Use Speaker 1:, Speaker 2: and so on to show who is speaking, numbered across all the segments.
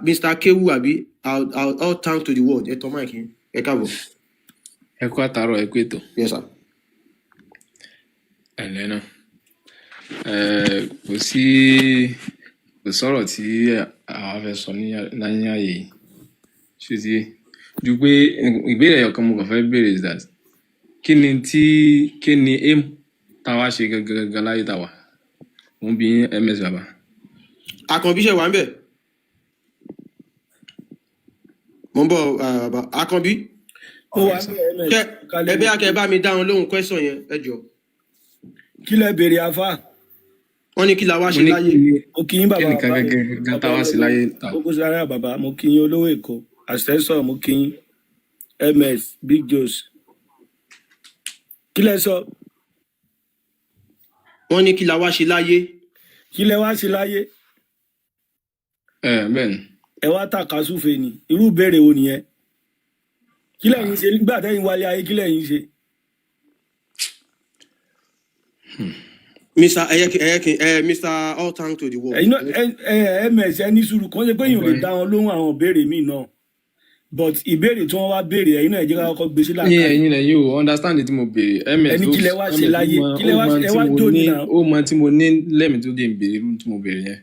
Speaker 1: Mr. Kewu àbí all thank to the world. Ẹ tọ́ mic yín. Ẹ káàbọ̀.
Speaker 2: Ẹ kú àtàárọ̀, ẹ kú ètò.
Speaker 1: Yes sir.
Speaker 2: Ẹ̀lẹ́ náà. Kò sí, kò sọ̀rọ̀ tí àwa fẹ́ sọ ní ààyè yìí. Ṣé ti ju pé ìbéèrè ẹyọ kan mo kàn fẹ́ béèrè is that kí ni aim táwa ṣe gangan gangan láyé táwa? Mo ń bi yín, MS Baba.
Speaker 1: Àkànbí ṣe wà ń bẹ̀. Mo ń bọ̀, bàbá Àkànbí.
Speaker 3: Mo wà ní ms.
Speaker 1: Kẹ
Speaker 3: Kálẹ̀.
Speaker 1: Ẹ bí akẹ́ bá mi dáhùn lóhùn question yẹn, ẹ jọ.
Speaker 3: Kí lẹ béèrè, afá?
Speaker 1: Wọ́n ní kí la wá
Speaker 2: Mo
Speaker 1: ṣe
Speaker 2: ní
Speaker 1: láyé.
Speaker 2: kí ni
Speaker 3: Mo kí yín,
Speaker 2: kí
Speaker 3: bàbá
Speaker 2: nìkan
Speaker 3: bàbá mi
Speaker 2: gangan gangan
Speaker 3: bàbá
Speaker 2: táwa ṣe
Speaker 3: olówó
Speaker 2: láyé táwa?
Speaker 3: Kókó Zaria, bàbá, mo kí yín, olówó Èkó àṣẹsọ, mo kí yín, MS Big Joes. Kí lẹ sọ?
Speaker 1: Wọ́n ní kí la wá ṣe láyé.
Speaker 3: Kí lẹ wá ṣe láyé?
Speaker 2: Ẹ bẹ́ẹ̀ ni.
Speaker 3: Ẹ wá tàka súfe ni, irú ìbéèrè wo nìyẹn? Kí lẹ̀yin ṣe nígbà tẹ́yin wálé ayé? Kí lẹ̀yin ṣe?
Speaker 1: Mr. Eyeki Eyeki ẹ Mr. All thank to the world.
Speaker 3: Ẹ̀yin náà, ẹ ms, ẹ ní sùúrù kàn ṣe pé
Speaker 2: Mo
Speaker 3: èèyàn
Speaker 2: gbọ́
Speaker 3: lè
Speaker 2: yín.
Speaker 3: dá wọn lóhùn àwọn ìbéèrè míì náà, but ìbéèrè tí wọ́n wá béèrè, ẹ̀yin náà, ẹ jẹ́ ká kọ́kọ́ gbé sí
Speaker 2: Ní
Speaker 3: làákàyè.
Speaker 2: ẹ̀yin lẹ́yìn o understand tí mo béèrè, MS
Speaker 3: Ẹni
Speaker 2: ó
Speaker 3: kí lẹ wá ṣe
Speaker 2: MS ó
Speaker 3: láyé?
Speaker 2: mọ
Speaker 3: Kí
Speaker 2: ó
Speaker 3: lẹ wá
Speaker 2: mọ
Speaker 3: ṣe? Ẹ
Speaker 2: tí
Speaker 3: wá
Speaker 2: mo
Speaker 3: jó
Speaker 2: ní
Speaker 3: ní náà.
Speaker 2: Ó mọ tí mo ní lẹ́mìí tó dé ń béèrè irú tí mo béèrè yẹn,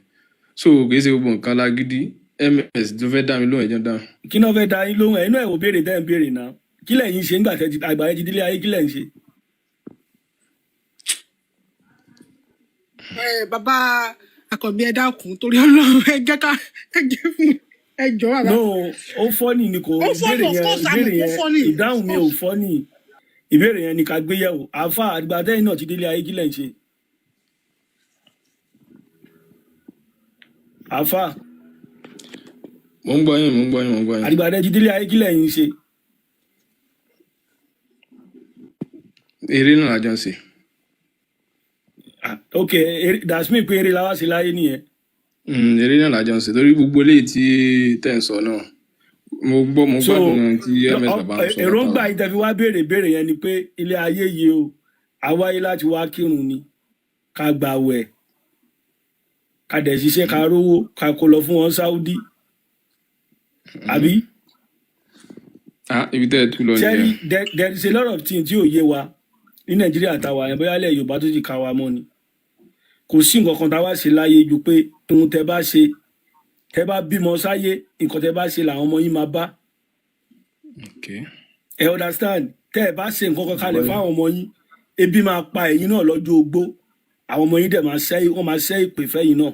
Speaker 2: so kì í ṣe gbogbo nǹkan lágídí. MS tó fẹ́ dá mi lóhùn, ẹ̀jẹ̀ dáhùn.
Speaker 3: Kí náà fẹ́ da yín lóhùn? Ẹ̀yin náà, ẹ wò béèrè tẹ́ ń béèrè náà. Kí lẹ̀yin ṣe nígbà tẹ́ ti àgbà yẹn ti délé ayé? Kí lẹ̀ ń ṣe?
Speaker 4: Ẹ bàbá Àkànbí, ẹ dákun, torí Ọlọ́run, ẹ jẹ́ ká ẹ jẹ́ fún ẹ jọ bàbá.
Speaker 3: No, ó fọ́nì ni kò
Speaker 4: Ó fọ́nì,
Speaker 3: ìbéèrè
Speaker 4: of
Speaker 3: yẹn
Speaker 4: course, àmọ́
Speaker 3: ìbéèrè
Speaker 4: ó
Speaker 3: yẹn
Speaker 4: fọ́nì, of
Speaker 3: ìdáhùn mi ò
Speaker 4: course.
Speaker 3: fọ́nì. Ìbéèrè yẹn ni ká gbé yẹ̀wò. Àáfà, àgbà tẹ́yìn náà ti délé ayé, kí lẹ̀ ń ṣe? Àáfà.
Speaker 2: Mo ń gbọ́ yín, mo ń gbọ́ yín, mo ń gbọ́ yín.
Speaker 3: Àdìgbà tẹ́ ti délé ayé, kí lẹ̀ ń ṣe?
Speaker 2: Eré náà la jọ ń ṣe.
Speaker 3: Ah, ok, that's mean pé eré la wá sí láyé nìyẹn.
Speaker 2: Eré náà la jọ ń ṣe, torí gbogbo eléyìí tí tẹ̀ ń sọ náà, mo gbọ́, mo
Speaker 3: So
Speaker 2: gbádùn tí MS Baba ń sọ
Speaker 3: èròǹgbà
Speaker 2: látàárọ̀.
Speaker 3: yìí tẹ́ fi wá béèrè béèrè yẹn ni pé ilé ayé yìí o, àwáyé láti wá kírun ni, ká gbàwẹ̀, ká dẹ̀ ṣiṣẹ́, ká rówó, ká kó lọ fún wọn Saudi, àbí?
Speaker 2: Ah, ibi tẹ́ ẹ tú lọ
Speaker 3: Ṣẹ́rí,
Speaker 2: nìyẹn.
Speaker 3: there is a lot of things tí ò yé wa ní Nàìjíríà táwa yẹn, bóyá ilẹ̀ Yorùbá tó ti ká wa mọ́ ni. Kò sí nǹkan kan tá a wá ṣe láyé ju pé ohun tẹ́ bá ṣe, tẹ́ bá bímọ sáyé, nǹkan tẹ́ bá ṣe làwọn ọmọ yín máa bá.
Speaker 2: Okay.
Speaker 3: Ẹ understand? Tẹ́ ẹ bá ṣe nǹkan kan
Speaker 2: Mo
Speaker 3: kalẹ̀
Speaker 2: gbọ́ yín.
Speaker 3: fáwọn ọmọ yín, ebi máa pa ẹ̀yin náà lọ́jọ́ ogbó. Àwọn ọmọ yín dẹ̀ máa ṣẹ́, wọ́n máa ṣẹ́ ìpè fẹ́yìn náà.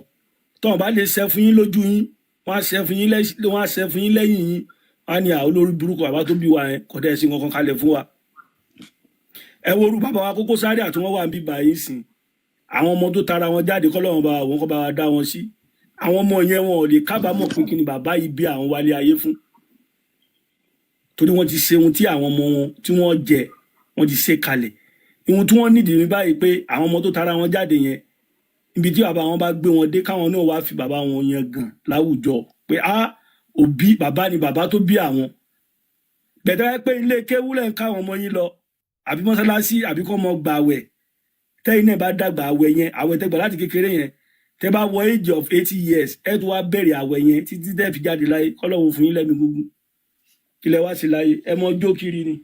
Speaker 3: Tọ́wọ́n bá lè ṣẹ́ fún yín lójú yín, wọ́n á ṣẹ́ fún yín wọ́n á ṣẹ́ fún yín lẹ́yìn yín. Wọ́n á ní àwọn olórí burúkú bàbá tó bí wa yẹn kò dẹ̀ sí nǹkan kan kalẹ̀ fún wa. Ẹ wo orú bàbá wa Kókó Zaria tí wọ́n wà ń bí báyìí sìn, àwọn ọmọ tó tara wọn jáde, kọ́ lọ́wọ́n bá wọn kọ́ bá wa dá wọn sí. Àwọn ọmọ yẹn, wọn ò lè kábàámọ̀ pé kí ni bàbá yìí bí àwọn wálé ayé fún, torí wọ́n ti ṣe ohun tí àwọn ọmọ wọn tí wọ́n jẹ, wọ́n ti ṣe kalẹ̀. Ohun tí wọ́n nídìí ní báyìí pé àwọn ọmọ tó tara wọn jáde yẹn, ibi tí bàbá wọn bá gbé wọn dé, káwọn náà wá fi bàbá wọn yan gàn láwùjọ pé a òbí bàbá ni bàbá tó bí àwọn. Bẹ̀tẹ̀ pé ilé kéwúlẹ̀ ń káwọn ọmọ yín lọ, àbí mọ́sálásí, àbí kọ́ ọmọ gbàwẹ̀, tẹ́yìn náà bá dàgbà, àwẹ̀ yẹn, àwẹ̀ tẹ́gbà láti kékeré yẹn, tẹ́ bá wọ age of 80 years, ẹ tó wá bẹ̀rẹ̀ àwẹ̀ yẹn títí tẹ́ fi jáde láyé. Kọ́lọ́wọ́ fún yín lẹ́mìí gúngún. Kí lẹ wá sí láyé? Ẹ mọ jó kiri ni.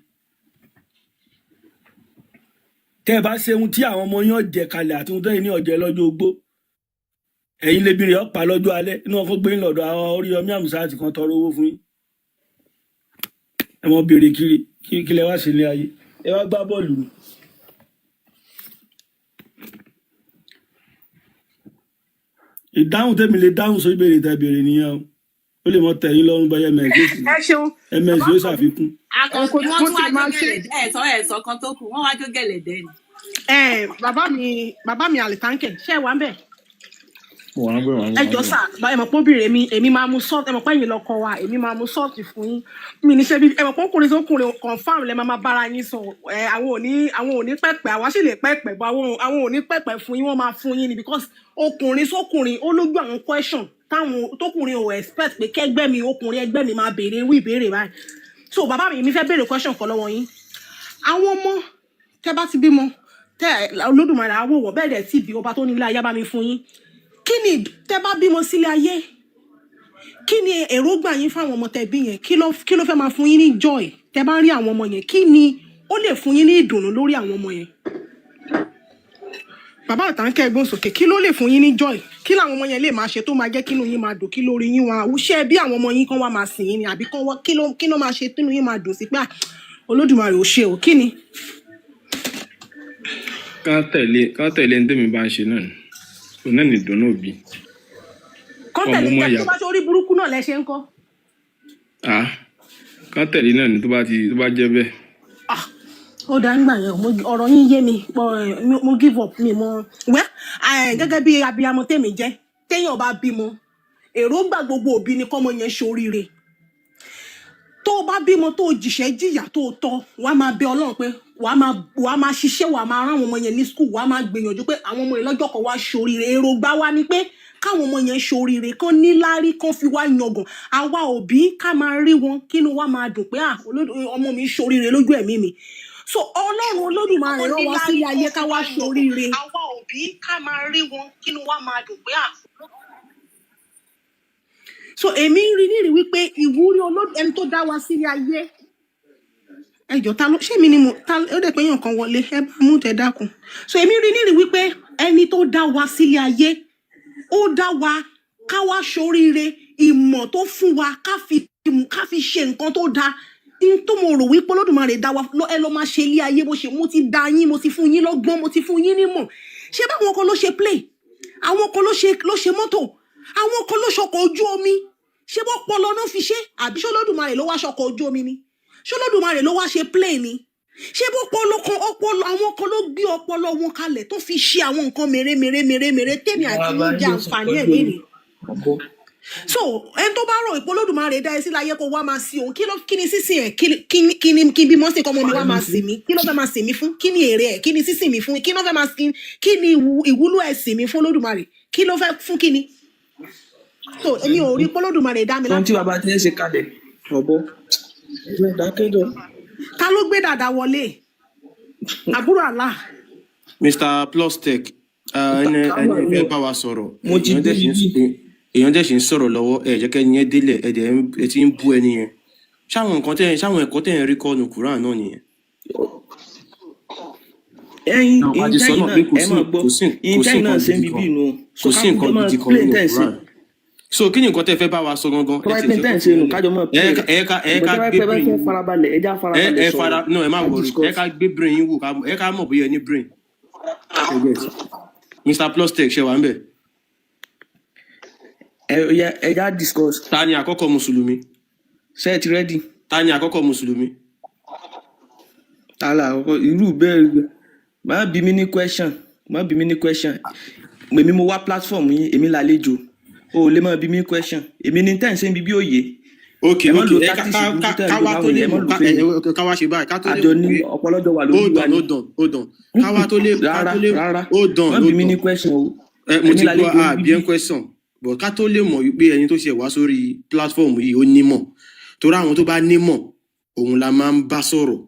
Speaker 3: Tẹ́ ẹ bá ṣe ohun tí àwọn ọmọ yín ọ̀jẹ̀ kalẹ̀ àti ohun tẹ́yìn ní ọ̀jẹ̀ lọ́jọ́ ogbó, ẹ̀yin lè bìrì ọ̀pá lọ́jọ́ alẹ́ inú ọkọ̀ gbé lọ́dọ̀ àwọn Oríyọmí Àmùsá àti kan tọrọ owó fún yín. Ẹ mọ béèrè kiri. Kí lẹ wá sí ilé ayé? Ẹ wá gbá bọ́ọ̀lù ni. Ìdáhùn tẹ́mi lè dáhùn sórí ìbéèrè tẹ́ béèrè nìyẹn o. Ó lè mọ tẹ̀yìn lọ́rùn báyẹn, ms yóò sì
Speaker 4: Ẹ ṣeun,
Speaker 3: ms
Speaker 4: bàbá
Speaker 3: yóò
Speaker 4: Àkànbí.
Speaker 3: ṣàfikún.
Speaker 4: Ẹ kò
Speaker 5: Àkànbí, wọ́n
Speaker 4: kò
Speaker 5: tún wá
Speaker 4: tiẹ̀
Speaker 5: jó
Speaker 4: máa ṣe.
Speaker 5: gẹ̀lẹ̀dẹ́. Ẹ̀ sọ kan tó kù, wọ́n wá jó gẹ̀lẹ̀dẹ́ ni.
Speaker 4: Ẹ bàbá mi Àlìtáńkẹ̀, ṣé ẹ wà ń bẹ̀?
Speaker 2: Mo wà ń gbé, wà ń
Speaker 4: Ẹ
Speaker 2: gbé, wà ń
Speaker 4: jọ
Speaker 2: gbé.
Speaker 4: sà, ẹ mọ̀ pé obìnrin èmi, èmi máa mu salt. Ẹ mọ̀ pé ẹ̀yin lọkọ wa, èmi máa mu salt fún yín. Mi ní ṣe bí ẹ mọ̀ pé ọkùnrin sókùnrin, confam lẹ máa máa bára yín sọ. Ẹ àwọn ò ní pẹ̀pẹ̀, àwa sì lè pẹ̀pẹ̀ bọ́, àwọn ò ní pẹ̀pẹ̀ fún yín, wọ́n máa fún yín ni, because ọkùnrin sókùnrin, ó lójú àwọn question táwọn tókùnrin ò expect pé kẹgbẹ́ mi, ọkùnrin ẹgbẹ́ mi máa béèrè irú ìbéèrè báyìí. So bàbá mi, èmi fẹ́ béèrè question kan lọ́wọ́ yín. Àwọn ọmọ tẹ bá ti bímọ, tẹ Olódùmarè á wò wọ́n bẹ́ẹ̀ dẹ̀ tí bí ọba tó nílé ayé bá mi fún yín, kí ni tẹ bá bímọ sílé ayé, Kí ni èròǹgbà yín fáwọn ọmọ tẹ́ bí yẹn? Kí ló fẹ́ máa fún yín ní joy tẹ́ bá ń rí àwọn ọmọ yẹn? Kí ni ó lè fún yín ní ìdùnnú lórí àwọn ọmọ yẹn? Bàbá àtàǹkẹ́, ẹ̀gbọ́n sókè. Kí ló lè fún yín ní joy? Kí làwọn ọmọ yẹn lè máa ṣe tó máa jẹ́ kínú yín máa dùn, kí lórí yín wá ṣé bí àwọn ọmọ yín kan wá máa sìn yín ni, àbí kán wá kí ló máa ṣe tínú yín máa dùn sí pé, "Ah, Olódùmarè ò ṣe o"? Kí ni?
Speaker 2: Kán tẹ̀lé ní tèmi bá ń ṣe náà ni òun náà ní ìdùnnú òbí.
Speaker 4: Kán
Speaker 2: Ọmọ
Speaker 4: tẹ̀lé
Speaker 2: mọ́
Speaker 4: tẹ
Speaker 2: ìyá.
Speaker 4: Tó bá ṣe orí burúkú náà lẹ ṣe ń kọ́?
Speaker 2: Ah, kán tẹ̀lé náà ni tó bá jẹ́ bẹ́ẹ̀.
Speaker 4: Ah, ó dá nígbà yẹn. Ọ̀rọ̀ yín yé mi pọ̀, mo give up. Mi mọ wẹ́ gẹ́gẹ́ bí abiyamọ tèmi jẹ́. Téèyàn bá bímọ, èròǹgbà gbogbo òbí ni kọ́mọ yẹn ṣoríire. Tó o bá bímọ, tó o jìṣẹ́ jìyà tó o tọ́, wàá máa bẹ Ọlọ́run pé wàá máa ṣiṣẹ́, wàá máa rán àwọn ọmọ yẹn ní school, wàá máa gbìyànjú pé àwọn ọmọ yẹn lọ́jọ́ kan wá ṣoríire. Èròǹgbà wa ni pé káwọn ọmọ yẹn ṣoríire, kán níláárí, kán fi wá yangàn. Àwa òbí ká máa rí wọn, kínú wa máa dùn pé, ah, ọmọ mi ṣoríire lójú ẹ̀mí mi. So Ọlọ́run Olódùmarè rán wa sílé ayé ká wá ṣoríire. Àwa òbí ká máa rí wọn, kínú wa máa dùn pé, ah. So èmi ń rí nírìí wípé ìwúrí ẹni tó dá wa sílé ayé. Ẹjọ, ta ló ṣé mi ni mo ta ó dẹ̀ pé èèyàn kan wọlé? Ẹ bá mú tẹ dákun. So èmi rí nírìí wípé ẹni tó dá wa sílé ayé, ó dá wa ká wá ṣoríire. Ìmọ̀ tó fún wa, ká fi ṣe nǹkan tó dáa n tó mo rò wípé Olódùmarè dá wa ẹ lọ máa ṣe ilé ayé bó ṣe mo ti dá yín, mo ti fún yín lọ́gbọ́n, mo ti fún yín nímọ̀. Ṣé báwọn kan ló ṣe plane, àwọn kan ló ṣe mọ́tò, àwọn kan ló ṣọkọ̀ ojú omi? Ṣé bó pọlọ náà fi ṣe? Àbí ṣé Olódùmarè ló wá ṣọkọ̀ ojú omi ni? Ṣé Olódùmarè ló wá ṣe plane ni? Ṣé bó pọlọ kan, ọpọlọ àwọn kan ló gbé ọpọlọ wọn kalẹ̀ tó fi ṣe àwọn nǹkan mèremère mèremère tèmi àti
Speaker 6: Bàbá
Speaker 4: yín jẹ
Speaker 6: yóò sọ
Speaker 4: àǹfààní ẹ̀
Speaker 6: pé
Speaker 4: lénìí?
Speaker 6: Ọ̀bọ.
Speaker 4: So ẹni tó bá rò ìpò Olódùmarè dá ẹ sí láyé kó wá máa sin òun, kí ni sísìn ẹ? Kí ni kí n bímọ sí, kọ́mọ mi wá máa sìn mí? Kí ló fẹ́ máa sìn mí fún? Kí ni èrè ẹ? Kí ni sísìn mi fún? Kí ló fẹ́ máa sin? Kí ni ìwúlò ẹ sìn mí fún? Olódùmarè, kí ló fẹ́ fún? Kí ni? So èmi ò rí pé Olódùmarè dá mi
Speaker 6: Ohun
Speaker 4: láti
Speaker 6: tí bàbá tí ń ṣe kalẹ̀, ọ̀bọ. Ẹgbẹ́ ìdákẹ́jọ́.
Speaker 4: Ta ló gbé dàda wọlé? Àbúrò àlá.
Speaker 1: Mr Plustech, ẹni
Speaker 6: Kámọ̀
Speaker 1: ẹni
Speaker 6: mi
Speaker 1: fẹ́
Speaker 6: ò
Speaker 1: bá wa sọ̀rọ̀.
Speaker 6: Mo ti
Speaker 1: Èèyàn
Speaker 6: dé
Speaker 1: dẹ̀ ṣì ń
Speaker 6: ibi.
Speaker 1: Èèyàn dẹ̀ ṣì ń sọ̀rọ̀ lọ́wọ́. Ẹ jẹ́ kẹ́ni yẹn délẹ̀. Ẹ dẹ̀ ẹ ti ń bú ẹni yẹn. Ṣáwọn ẹ̀kọ́ tẹ̀ ń rí kọ́ nu Quran náà nìyẹn?
Speaker 6: Ẹyin
Speaker 1: Náà a ti sọ
Speaker 6: ìyíntẹ́yìn
Speaker 1: náà
Speaker 6: náà
Speaker 1: pé kò
Speaker 6: ẹ
Speaker 1: sí
Speaker 6: máa gbọ́
Speaker 1: kò sí kò sí
Speaker 6: ìyíntẹ́yìn náà
Speaker 1: nǹkan
Speaker 6: ṣe ń
Speaker 1: gidi
Speaker 6: bíbí
Speaker 1: kan
Speaker 6: inú so
Speaker 1: kò sí
Speaker 6: ká
Speaker 1: nǹkan
Speaker 6: kújọ máa
Speaker 1: gidi kan
Speaker 6: play
Speaker 1: nínú
Speaker 6: tẹ́ ń ṣe.
Speaker 1: Quran. So kí ni nǹkan tẹ́ fẹ́ bá wa sọ gangan?
Speaker 6: Tó
Speaker 1: Ẹ
Speaker 6: bá
Speaker 1: ti
Speaker 6: pẹ́
Speaker 1: jẹ́
Speaker 6: tẹ́
Speaker 1: kó
Speaker 6: ń ṣe nù
Speaker 1: fi
Speaker 6: kájọ máa
Speaker 1: ẹ
Speaker 6: play
Speaker 1: ká
Speaker 6: rẹ̀.
Speaker 1: ẹ ká ẹ
Speaker 6: Ṣùgbọ́n
Speaker 1: ká
Speaker 6: tó bá
Speaker 1: gbé
Speaker 6: pẹ́ bá
Speaker 1: brain
Speaker 6: fẹ́
Speaker 1: yín wò.
Speaker 6: farabalẹ̀, ẹ já
Speaker 1: Ẹ
Speaker 6: farabalẹ̀
Speaker 1: ẹ
Speaker 6: sọ̀rọ̀,
Speaker 1: fara no, ẹ má
Speaker 6: ká
Speaker 1: worry. Ẹ
Speaker 6: discuss.
Speaker 1: ká gbé brain yín wò, ẹ ká mọ̀ bóyá ẹ ní brain. Ẹ get Mr Plustech, ṣe wà ń bẹ̀?
Speaker 6: Ẹ yá, ẹ já discuss.
Speaker 1: Ta ni àkọ́kọ́ mùsùlùmí?
Speaker 6: Ṣé ẹ ti ready?
Speaker 1: Ta ni àkọ́kọ́ mùsùlùmí?
Speaker 6: Ta la àkọ́kọ́ irú bẹ́ẹ̀? Má bí mi ní question, má bí mi ní question. Èmi mo wá platform yín, èmi lálejò. O ò lè má bí mi ní question. Èmi ní tẹ́ ń ṣe ń bíbí òye.
Speaker 1: Ok.
Speaker 6: Ẹ má
Speaker 1: Ok.
Speaker 6: lo
Speaker 1: Ẹ ká
Speaker 6: tactics
Speaker 1: ká
Speaker 6: burúkú
Speaker 1: ká
Speaker 6: tẹ́ ń
Speaker 1: ká
Speaker 6: lò
Speaker 1: wá tó
Speaker 6: fáwọn
Speaker 1: lè
Speaker 6: èèyàn, ẹ má
Speaker 1: mọ̀
Speaker 6: lò
Speaker 1: ká
Speaker 6: fún
Speaker 1: ẹ
Speaker 6: mi.
Speaker 1: ẹ ká wá ṣe báyìí ká tó lè
Speaker 6: Àjọ
Speaker 1: mọ̀
Speaker 6: ní
Speaker 1: pé
Speaker 6: ọpọlọjọ wà lórí
Speaker 1: hold
Speaker 6: wa
Speaker 1: on
Speaker 6: ni.
Speaker 1: Hold on, hold on. Ká wá tó lè ká
Speaker 6: Rárá,
Speaker 1: tó lè
Speaker 6: rárá.
Speaker 1: Hold on.
Speaker 6: Má bí
Speaker 1: Hold
Speaker 6: mi ní
Speaker 1: on.
Speaker 6: question o.
Speaker 1: Ẹ mo
Speaker 6: Èmi
Speaker 1: ti gbọ́
Speaker 6: lálejò
Speaker 1: a bí
Speaker 6: bíbí.
Speaker 1: ẹ ń question, but ká tó lè mọ̀ wípé ẹni tó ṣe wá sórí platform yìí ó nímọ̀, torí àwọn tó bá nímọ̀ òun la máa ń bá sọ̀rọ̀.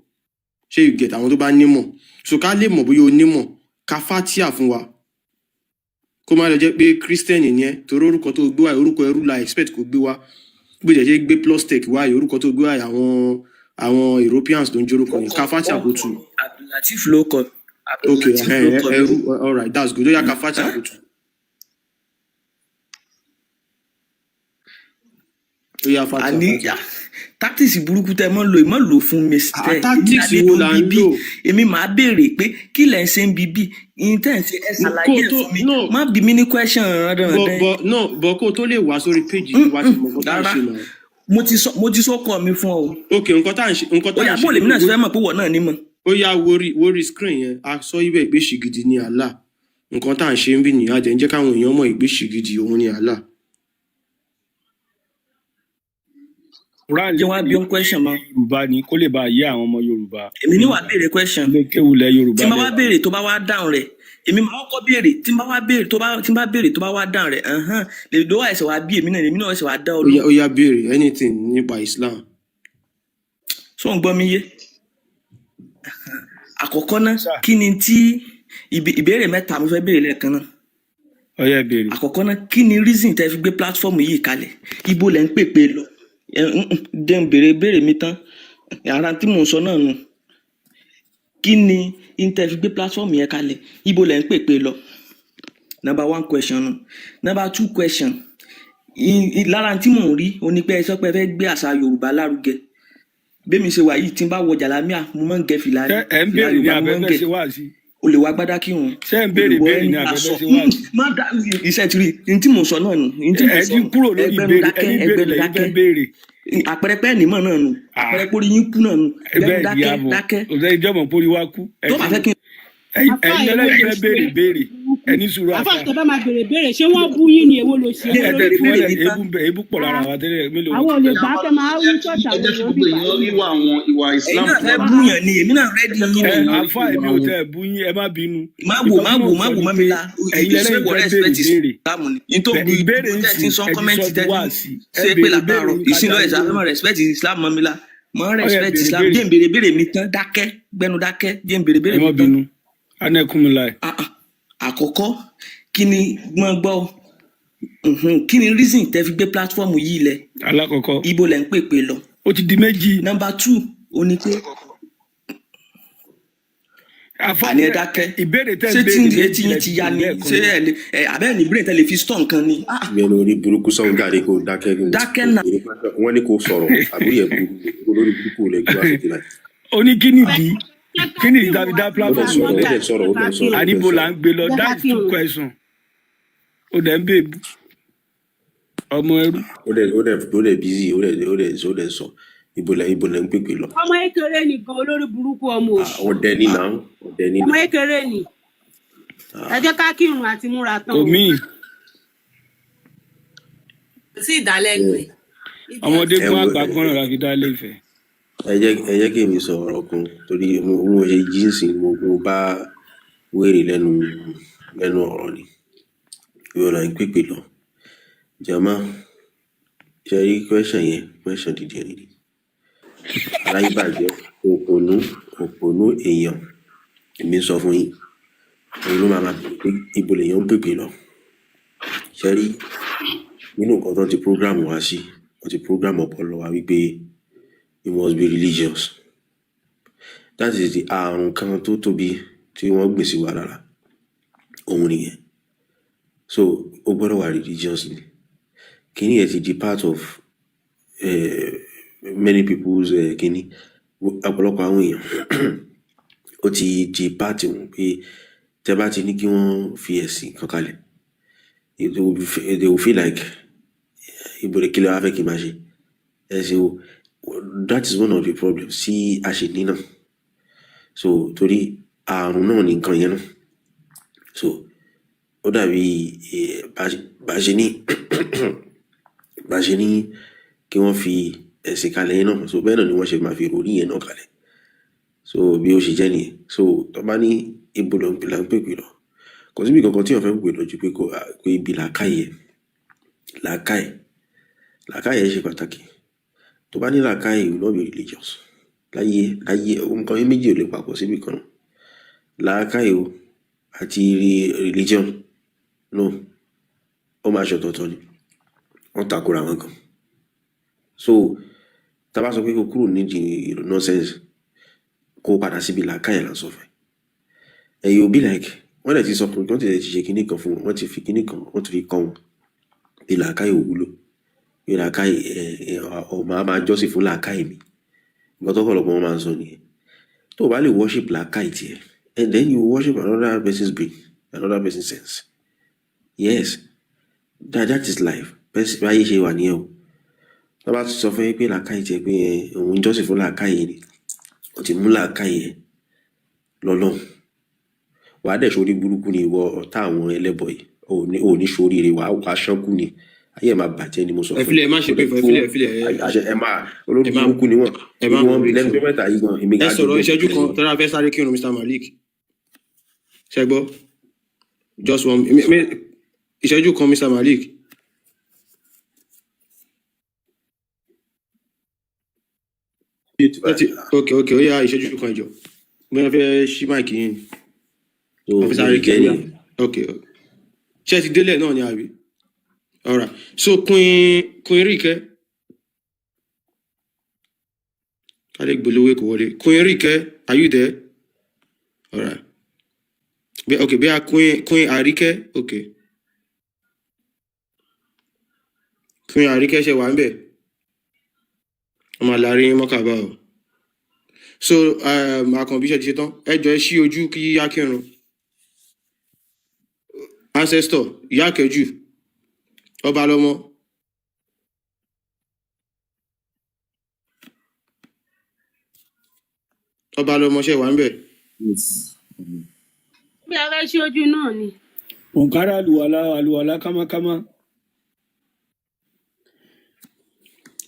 Speaker 1: Ṣé you get? Àwọn tó bá nímọ̀. So ká lè mọ̀ bóyá o nímọ̀, ká fatia fún wa, kó má lọ jẹ́ pé Christian ni ẹ́, torí orúkọ tó gbé wá yìí, orúkọ ẹrú la expect kó gbé wá. Bó jẹ́ ṣe gbé Plustech wá yìí, orúkọ tó gbé wá yìí, àwọn Europeans ló ń jórúkọ yẹn. Ká fatia kó tù.
Speaker 6: Abdulateef ló kọ.
Speaker 1: Ok.
Speaker 6: Abdulateef ló kọ mi.
Speaker 1: Ẹrú. Alright, that's good. Ó yá, ká fatia kó tù. Ó yá, fatia.
Speaker 6: Àní
Speaker 1: Fatia.
Speaker 6: Tactics burúkú tẹ mọ́ lò, mọ́ lò fún mi
Speaker 1: Ah,
Speaker 6: tẹ. Èmi
Speaker 1: tactics
Speaker 6: lálejò
Speaker 1: wo là ń
Speaker 6: bíbí.
Speaker 1: lò?
Speaker 6: Èmi máa béèrè pé kí lẹ̀ ń ṣe ń bíbí ìyín tẹ̀ ń ṣe, ẹ
Speaker 1: Kó
Speaker 6: ṣàlàyé ẹ̀
Speaker 1: tó
Speaker 6: fún mi.
Speaker 1: No.
Speaker 6: Má bí mi ní question
Speaker 1: But
Speaker 6: rándanrandan.
Speaker 1: But no, but kó tó lè wá sórí page yìí, wá ti mọ nǹkan tá à ń
Speaker 6: Rárá,
Speaker 1: ṣe náà.
Speaker 6: mo ti sọ kọ mi fún ọ o.
Speaker 1: Ok, nǹkan tá à ń ṣe, nǹkan
Speaker 6: Ó
Speaker 1: tá à
Speaker 6: yá,
Speaker 1: ń ṣe
Speaker 6: bó lèmi náà ṣe fẹ́ mọ̀ pé wọ̀ náà ní mọ̀?
Speaker 1: Ó yá, wórí screen yẹn, a sọ ibẹ̀ pé ṣìgìdì ni Allah. Nǹkan tá à ń ṣe ń bí nìyẹn. A jẹ́ ń jẹ́ káwọn èèyàn mọ̀ ìgbé ṣìgìdì òun ni Allah.
Speaker 3: Quran
Speaker 6: Jẹ́ wá bí ọ́n question mọ́.
Speaker 3: Yorùbá ni kó lè bá yé àwọn ọmọ Yorùbá.
Speaker 6: Èmi ní wàá béèrè question.
Speaker 3: Ilé kéwulẹ̀ Yorùbá
Speaker 6: Tí n bá wá
Speaker 3: lẹ́wà.
Speaker 6: béèrè, tó bá wá dáhùn rẹ̀, èmi máa kọ́kọ́ béèrè. Tí n bá wá béèrè, tó bá tí n bá béèrè, tó bá wá dáhùn rẹ̀ ẹ̀hán lè ló wá ẹ̀sẹ̀ wá bí èmi náà, èmi náà ẹ̀sẹ̀ wá dá ọ
Speaker 1: Ó yá,
Speaker 6: lóhùn.
Speaker 1: ó yá, béèrè anything nípa Islam.
Speaker 6: Ṣó ń gbọ́ mi yé? Àkọ́kọ́ ná,
Speaker 3: Sir.
Speaker 6: kí ni tí ìbéèrè mẹ́ta mo fẹ́ béèrè lẹ́ẹ̀kan náà.
Speaker 3: Ọyẹ béèrè.
Speaker 6: Àkọ́kọ́ náà, kí ni reason tẹ́ fi gbé platform yìí kalẹ̀? Ibo lẹ́ ń pèpè lọ? Ẹ dẹ́ ń béèrè béèrè mi tán. Ara tí mò ń sọ náà nù. Kí ni n tẹ́ fi gbé platform yẹn kalẹ̀? Ibo lẹ́ ń pèpè lọ? Number one question nù. Number two question, lára tí mò ń rí o ní pé ẹ sọ pé ẹ fẹ́ gbé àṣà Yorùbá lárugẹ. Bẹ́ẹ̀ mi ṣe wà yìí, tí n bá wọ jàlámíà, mo máa ń gẹ fìlà
Speaker 3: Ṣé
Speaker 6: ni.
Speaker 3: ẹ ń
Speaker 6: Fìlà
Speaker 3: béèrè ní
Speaker 6: Yorùbá mo máa ń
Speaker 3: abẹ́fẹ́
Speaker 6: gẹ.
Speaker 3: ṣe wá sí?
Speaker 6: O lè wọ agbádá kírun,
Speaker 3: Ṣé ẹ ń
Speaker 6: o lè
Speaker 3: béèrè
Speaker 6: wọ
Speaker 3: béèrè
Speaker 6: ẹni
Speaker 3: ní abẹ́fẹ́
Speaker 6: aṣọ.
Speaker 3: ṣe wá sí?
Speaker 6: Má dá iṣẹ́ ti rí n tí mò ń sọ náà nù, n tí mò
Speaker 3: Ẹ
Speaker 6: ń sọ
Speaker 3: ti
Speaker 6: nù.
Speaker 3: kúrò lórí
Speaker 6: Ẹgbẹ́nu
Speaker 3: ìbéèrè.
Speaker 6: dákẹ́,
Speaker 3: Ẹni béèrè
Speaker 6: ẹgbẹ́nu
Speaker 3: lẹ́yìn fẹ́
Speaker 6: dákẹ́.
Speaker 3: béèrè.
Speaker 6: Àpẹẹrẹ pẹ́ nímọ̀ náà nù, àpẹẹrẹ pórí yín kú náà nù. Gbẹ́nu
Speaker 3: Bẹ́ẹ̀ di
Speaker 6: dákẹ́,
Speaker 3: àbọ̀
Speaker 6: dákẹ́.
Speaker 3: Ọ̀sẹ̀ ìjọba pórí wá kú. Ẹ
Speaker 6: Tó bá
Speaker 3: ti
Speaker 6: fẹ́ kí n
Speaker 3: ẹ̀yin
Speaker 7: Àfáà,
Speaker 3: ẹ̀yin
Speaker 7: èwo
Speaker 3: lẹ́yìn
Speaker 7: ló
Speaker 3: fẹ́
Speaker 7: ṣe
Speaker 3: béèrè béèrè, ẹ ní sùúrù.
Speaker 7: Àfáà,
Speaker 3: Àfà,
Speaker 7: tẹ bá máa béèrè béèrè, ṣé wọ́n bú yín ni? Èwo ló ṣe?
Speaker 6: jẹ́
Speaker 3: ẹ
Speaker 7: Èwo
Speaker 3: tẹ̀
Speaker 7: lórí
Speaker 3: tí wọ́n
Speaker 6: béèrè
Speaker 3: lẹ̀
Speaker 6: mi tán.
Speaker 3: Ebú ń bẹ, ebú pọ̀ lára wa tẹ́lẹ̀ mélòó
Speaker 7: Àwọn
Speaker 3: wọn
Speaker 7: ò
Speaker 3: ti
Speaker 7: lè
Speaker 3: bẹ̀rẹ̀.
Speaker 7: gbà á kẹ́ máa wí ṣọ́ọ̀ṣì
Speaker 8: Ẹ
Speaker 7: àwọn
Speaker 8: jẹ́ kí
Speaker 7: èèyàn
Speaker 8: gbogbo
Speaker 7: bíbá
Speaker 8: èèyàn rí
Speaker 7: yìí.
Speaker 8: ìwà àwọn ìwà
Speaker 6: Ẹ̀yin
Speaker 8: Islam
Speaker 6: náà
Speaker 8: tó
Speaker 6: fẹ́
Speaker 8: wà.
Speaker 6: búyàn ni, èmi náà rẹ́dí
Speaker 8: Ẹ jẹ́
Speaker 6: yín
Speaker 8: káwọn
Speaker 3: Ẹ
Speaker 6: ni.
Speaker 8: èèyàn rí
Speaker 3: àfà,
Speaker 8: ìwà
Speaker 3: èmi ò
Speaker 8: wọn.
Speaker 3: tẹ́ ẹ bú yín, ẹ má bínú.
Speaker 6: Má wò
Speaker 3: Nǹkan
Speaker 6: má
Speaker 3: tí mò
Speaker 6: wò
Speaker 3: ń
Speaker 6: má
Speaker 3: sọ
Speaker 6: wò
Speaker 3: ni
Speaker 6: mọ́
Speaker 3: pé
Speaker 6: mi la.
Speaker 3: ẹ̀yin
Speaker 6: Ìṣe
Speaker 3: lẹ́yìn
Speaker 6: wọ
Speaker 3: fẹ́ béèrè
Speaker 6: respect
Speaker 3: béèrè.
Speaker 6: Islam ni n tó
Speaker 3: Bẹ
Speaker 6: gbogbo
Speaker 3: ìbéèrè ń
Speaker 6: tẹ́ ti
Speaker 3: sìn
Speaker 6: ń sọ
Speaker 3: ẹ ti sọ
Speaker 6: comment
Speaker 3: di
Speaker 6: tẹ́ ti
Speaker 3: wá
Speaker 6: ń
Speaker 3: sí. Ẹ
Speaker 6: ṣe pé
Speaker 3: béèrè béèrè
Speaker 6: látàárọ̀
Speaker 3: yín ká
Speaker 6: ìsìn
Speaker 3: dá
Speaker 6: lọ́yẹ̀
Speaker 3: yín
Speaker 6: sáfẹ́
Speaker 3: lóhùn.
Speaker 6: mọ́ respect Islam mọ́ mi la mọ́
Speaker 3: Ọyẹ
Speaker 6: respect
Speaker 3: béèrè
Speaker 6: Islam.
Speaker 3: béèrè.
Speaker 6: Jẹ́ n béèrè béèrè mi tán, dákẹ́, gbẹnu dákẹ́, jẹ́ n béèrè
Speaker 3: Ẹ
Speaker 6: béèrè
Speaker 3: má
Speaker 6: mi tán.
Speaker 3: bínú, anẹkùnmíláì.
Speaker 6: Ah, ah. Àkọ́kọ́, kí ni mọ́ gbọ́ kí ni reason tẹ́ fi gbé platform yìí lẹ̀?
Speaker 3: Alákọ̀ọ́kọ́.
Speaker 6: Ibo lẹ̀ ń pèpè lọ?
Speaker 3: Ó ti di méjì.
Speaker 6: Number two, ó ní pé
Speaker 3: Àfà,
Speaker 6: àní ẹ dákẹ́.
Speaker 3: ìbéèrè tẹ́ ń
Speaker 6: Ṣé tí
Speaker 3: béèrè méjì
Speaker 6: etí yín
Speaker 3: lẹ
Speaker 6: ti
Speaker 3: ti
Speaker 6: ya
Speaker 3: béèrè
Speaker 6: ni?
Speaker 3: lẹ́ẹ̀kan
Speaker 6: Ṣé
Speaker 3: náà.
Speaker 6: ẹ lè ẹ abẹ́ ní brain tẹ́ lè fi store nǹkan ni? Ah,
Speaker 9: Ìyẹn lórí burúkú sọ̀hún jáde kó dákẹ́ kí n
Speaker 6: dákẹ́
Speaker 9: kó
Speaker 6: náà.
Speaker 9: béèrè question. Wọ́n ní kó sọ̀rọ̀, àbúrò yẹn burú olórí burúkú lè gbé wá sókè láì.
Speaker 3: Ó ní kí nìdí,
Speaker 7: Jẹ́ ká
Speaker 3: kí nìdí
Speaker 7: kírun
Speaker 3: tàbí dá
Speaker 7: àti
Speaker 9: Ó dẹ̀
Speaker 3: platform
Speaker 9: sọ̀rọ̀, ó
Speaker 3: lẹ̀?
Speaker 9: dẹ̀ sọ̀rọ̀, ó
Speaker 7: Jẹ́ ká
Speaker 9: dẹ̀ sọ̀rọ̀, ó dẹ̀
Speaker 3: Àníbo là
Speaker 9: sọ̀rọ̀.
Speaker 3: ń gbé lọ?
Speaker 7: Jẹ́ ká
Speaker 4: That is two
Speaker 7: kírun.
Speaker 3: question. Ó dẹ̀ ń bèbú ọmọ ẹrú.
Speaker 9: Ó dẹ̀ busy, ó dẹ̀ sọ ibo lẹ ń pèpè lọ.
Speaker 7: Ọmọ ékeré nìkan, olórí burúkú ọmọ
Speaker 9: Ah,
Speaker 7: òṣì.
Speaker 9: ọ̀dẹ ní nà, ọ̀dẹ ní
Speaker 7: Ọmọ
Speaker 9: nà.
Speaker 7: ékeré ni. Ẹ jẹ́ ká kírun àti múra tán
Speaker 3: Kò
Speaker 7: o.
Speaker 3: míì.
Speaker 5: Kò sí ìdálẹ́nu ẹ̀. Idiot.
Speaker 3: Ọmọdé
Speaker 9: Ẹ
Speaker 3: gbọ́n,
Speaker 9: wo
Speaker 3: àgbà gbọ́n náà la fi dá ilé Ifẹ̀.
Speaker 9: Ẹ jẹ́ kí èmi sọ ọ̀rọ̀ kan torí mo ṣe jíǹsì, mo bá wèrè lẹ́nu ọ̀rọ̀ ni. Ibo là ń pèpè lọ? Jama, ṣe rí question yẹn, question dídì ẹni ni. Aláyébàjẹ́, òpònú èèyàn, èmi ń sọ fún yín, òun ló máa bèrè pé ibo lèèyàn ń pèpè lọ. Ṣe rí nínú nǹkan tó ti program wa sí, wọ́n ti program ọpọlọ wa wípé you must be religious. That is the àrùn kan tó tóbi tí wọ́n gbìn sí wa lára, òun nìyẹn. So ó gbọ́dọ̀ wà religious ni. Kíní yẹn ti di part of many people's kíní, ọ̀pọ̀lọpọ̀ àwọn èèyàn, ó ti di part wọn pé tẹ́ bá ti ní kí wọ́n fi ẹ̀sìn kan kalẹ̀, they will feel like ibo ni, kí lè wá fẹ́ kí n máa ṣe ẹ̀sìn o. That is one of the problems tí a ṣe ní náà. So torí àrùn náà ní nǹkan yẹn náà. So ó dàbí bá ṣe ní kí wọ́n fi ẹ̀sìn kalẹ̀ yẹn náà, so bẹ́ẹ̀ náà ni wọ́n ṣe máa fi ròrí yẹn náà kalẹ̀. So bí ó ṣe jẹ́ nìyẹn. So tó bá ní ibo ló ń pè là ń pèpè lọ, kò síbi kankan tí èèyàn fẹ́ pèpè lọ ju pé kó pé ibi làákàyè ẹ̀. Làákàyè ṣe pàtàkì. Tó bá ní làákàyè, you will not be religious láyé láyé. Nǹkan yẹn méjì ò lè papọ̀ síbi kan náà, làákàyè o àti religion, no, ó máa ṣọ̀tọ̀ọ̀tọ̀ ni, wọ́n takora wọn gan. So tá a bá sọ pé kó kúrò nídìí nonsense, kó padà síbi làákàyè là ń sọ fún ẹ. You be like wọ́n dẹ̀ ti sọ pé wọ́n ti ṣe kinní kan fún wọn, wọ́n ti fi kinní kan, wọ́n ti fi kọ́ wọn pé làákàyè ò wúlò, pé làákàyè ẹ ẹ ọmọ á máa jọ́sìn fún làákàyè mi. Nǹkan tó pọ̀lọpọ̀ wọn máa ń sọ nìyẹn. Tó o bá lè worship làákàyè tiẹ̀, and then you worship another person's brain, another person's sense. Yes, that is life. Bẹ́ẹ̀ báyé ṣe wà nìyẹn o. Tó bá sọ fún yín pé làákàyè tiẹ̀, pé ẹ òun jọ́sìn fún làákàyè ni, o ti mú làákàyè ẹ lọ́lọ́run, wàá dẹ̀ sórí burúkú ni. Ìwọ ọ̀tá àwọn ẹlẹ́bọ yìí, ò ní sóríire, wàá ṣánkú ni, ayé ẹ̀ máa bàjẹ́ ni mo sọ
Speaker 1: Ẹ
Speaker 9: fún
Speaker 1: filẹ̀, ẹ má ṣe
Speaker 9: kò
Speaker 1: pé
Speaker 9: dẹ̀
Speaker 1: fún ẹ
Speaker 9: tó
Speaker 1: filẹ̀, ẹ filẹ̀, ẹ
Speaker 9: àṣẹ ẹ máa olórí
Speaker 1: ẹ má
Speaker 9: burúkú ni wọ́n.
Speaker 1: Ẹ má
Speaker 9: Ibi wọn
Speaker 1: wọrí.
Speaker 9: lẹ́nu tó mẹ́ta yìí gan, èmi
Speaker 1: Ẹ
Speaker 9: gan
Speaker 1: sọ̀rọ̀
Speaker 9: àjọgbẹ́
Speaker 1: ìṣẹ́jú kan tọ́lá fẹ́ sáré kírun. Mr Malik, ṣe gbọ́? Just one ìṣẹ́jú kan, Mr Malik. Ẹ ti ok, ó yá, ìṣẹ́jú kan, ìjọ bóyá fẹ́ ṣí mic yín ni
Speaker 9: Tó
Speaker 1: wọ́n fi
Speaker 9: bó
Speaker 1: sáré
Speaker 9: ṣe jẹ́
Speaker 1: kírun.
Speaker 9: nìyẹn.
Speaker 1: Ok. Ṣé ẹ ti délẹ̀ náà ni àbí? Alright, so Queen Rike, kálí gbólówó kò wọlé. Queen Rike, are you there? Alright. Okay, bí a Queen Arike, okay. Queen Arike ṣe wà ń bẹ̀. Ọmọ àlàrí yín mọ́kàbá o. So Àkànbí, ṣe ti ṣe tán? Ẹ jọ, ẹ ṣí ojú kí yá kírun. Ancestor, ìyá kẹjù, ọba lọmọ. Ọba lọmọ, ṣe wà ń bẹ̀.
Speaker 8: Yes.
Speaker 7: Bí a fẹ́ ṣí ojú náà ni.
Speaker 3: Òǹkárá àlùwàlá, àlùwàlá kámákámá.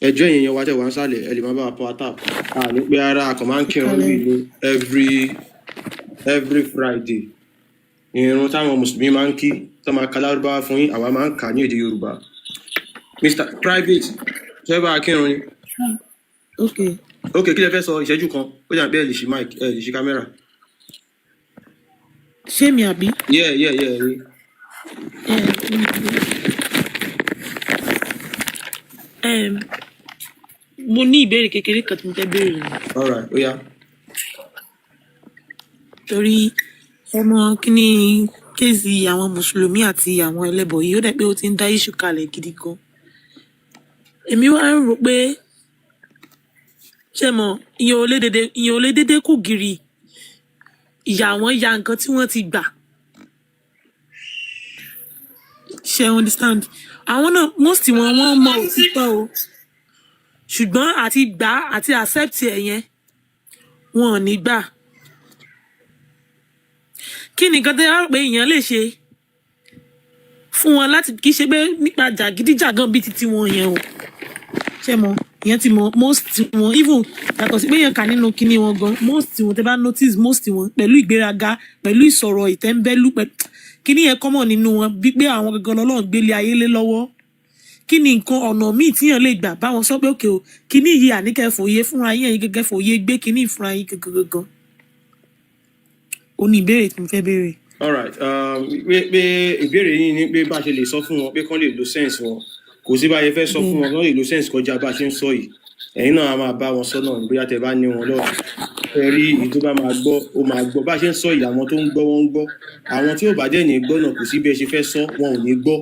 Speaker 1: Ẹjọ́ ẹ̀yin èèyàn wa tẹ̀ wá ń sàlẹ̀, ẹ lè má bá wa power tap. A ní pé ara a kàn máa ń kírun
Speaker 5: Kalẹ̀.
Speaker 1: níbí ní every Friday. Irun táwọn mùsùlùmí máa ń kí tó máa ka lárúbáwá fún yín, àwa máa ń kà ní èdè Yorùbá. Mr Private, ṣé bá a kírun ni?
Speaker 5: Ok.
Speaker 1: Ok, kí lẹ fẹ́ sọ? Ìṣẹ́jú kan. Ó dà bí ẹ lè ṣí mic, ẹ lè ṣí kámẹ́rà.
Speaker 5: Ṣé mi àbí?
Speaker 1: Yeah, ẹ̀yin.
Speaker 5: Mo ní ìbéèrè kékeré kan tí mo fẹ́ béèrè ni.
Speaker 1: Alright, ó yá.
Speaker 5: Torí ẹ mọ kíní case àwọn mùsùlùmí àti àwọn ẹlẹ́bọ yìí, ó dẹ̀ pé ó ti ń dá issue kalẹ̀ gidi gan. Èmi wá ń rò pé, ṣé mọ, ìyẹn ò lè dédé kù gìrì ìyà wọn ya nǹkan tí wọ́n ti gbà. Ṣe understand? Àwọn náà, most wọn, wọ́n mọ òtítọ́ o, ṣùgbọ́n àti gbà àti accept ẹ̀ yẹn, wọn ò ní gbà. Kí ni nǹkan tẹ́ wá rò pé èèyàn lè ṣe fún wọn láti, kì í ṣe pé nípa jàgídíjàgan bíi titi wọn yẹn o, ṣe mọ, ìyẹn ti mọ most wọn, even yàtọ̀ sí pé èèyàn kà nínú kinní wọn gan, most wọn, tẹ́ bá notice, most wọn pẹ̀lú ìgbéraga, pẹ̀lú ìsọ̀rọ̀ ìtẹ́ńbẹ́lú, pẹ̀lú kinní yẹn common nínú wọn, bí pé àwọn gangan lọ́lọ́run gbélé ayé lé lọ́wọ́. Kí ni nǹkan ọ̀nà míì tíyàn lè gbà báwọn sọ pé òkè o, kinní yìí àníkẹ́ fòye fúnra yín, ẹ̀yin gẹ́gẹ́ fòye gbé kinní fúnra yín gangan gangan? Ó ní ìbéèrè tí mo fẹ́ béèrè.
Speaker 1: Alright, pé ìbéèrè yín ni pé bá a ṣe lè sọ fún wọn pé kán lè lo sense wọn. Kò sí bá a ṣe fẹ́ sọ fún wọn kán lè lo sense kọjá bá a ṣe ń sọ yìí. Ẹ̀yin náà a máa bá wọn sọ náà ní bóyá tẹ bá ní wọn lọ́wọ́. Ẹ rí èyí tó bá máa gbọ́, ó máa gbọ́. Bá a ṣe ń sọ yìí, àwọn tó ń gbọ́ wọ́n ń gbọ́. Àwọn tí ò bá dẹ̀ ní gbọ́ náà, kò sí bí ẹ ṣe fẹ́ sọ, wọn ò ní gbọ́.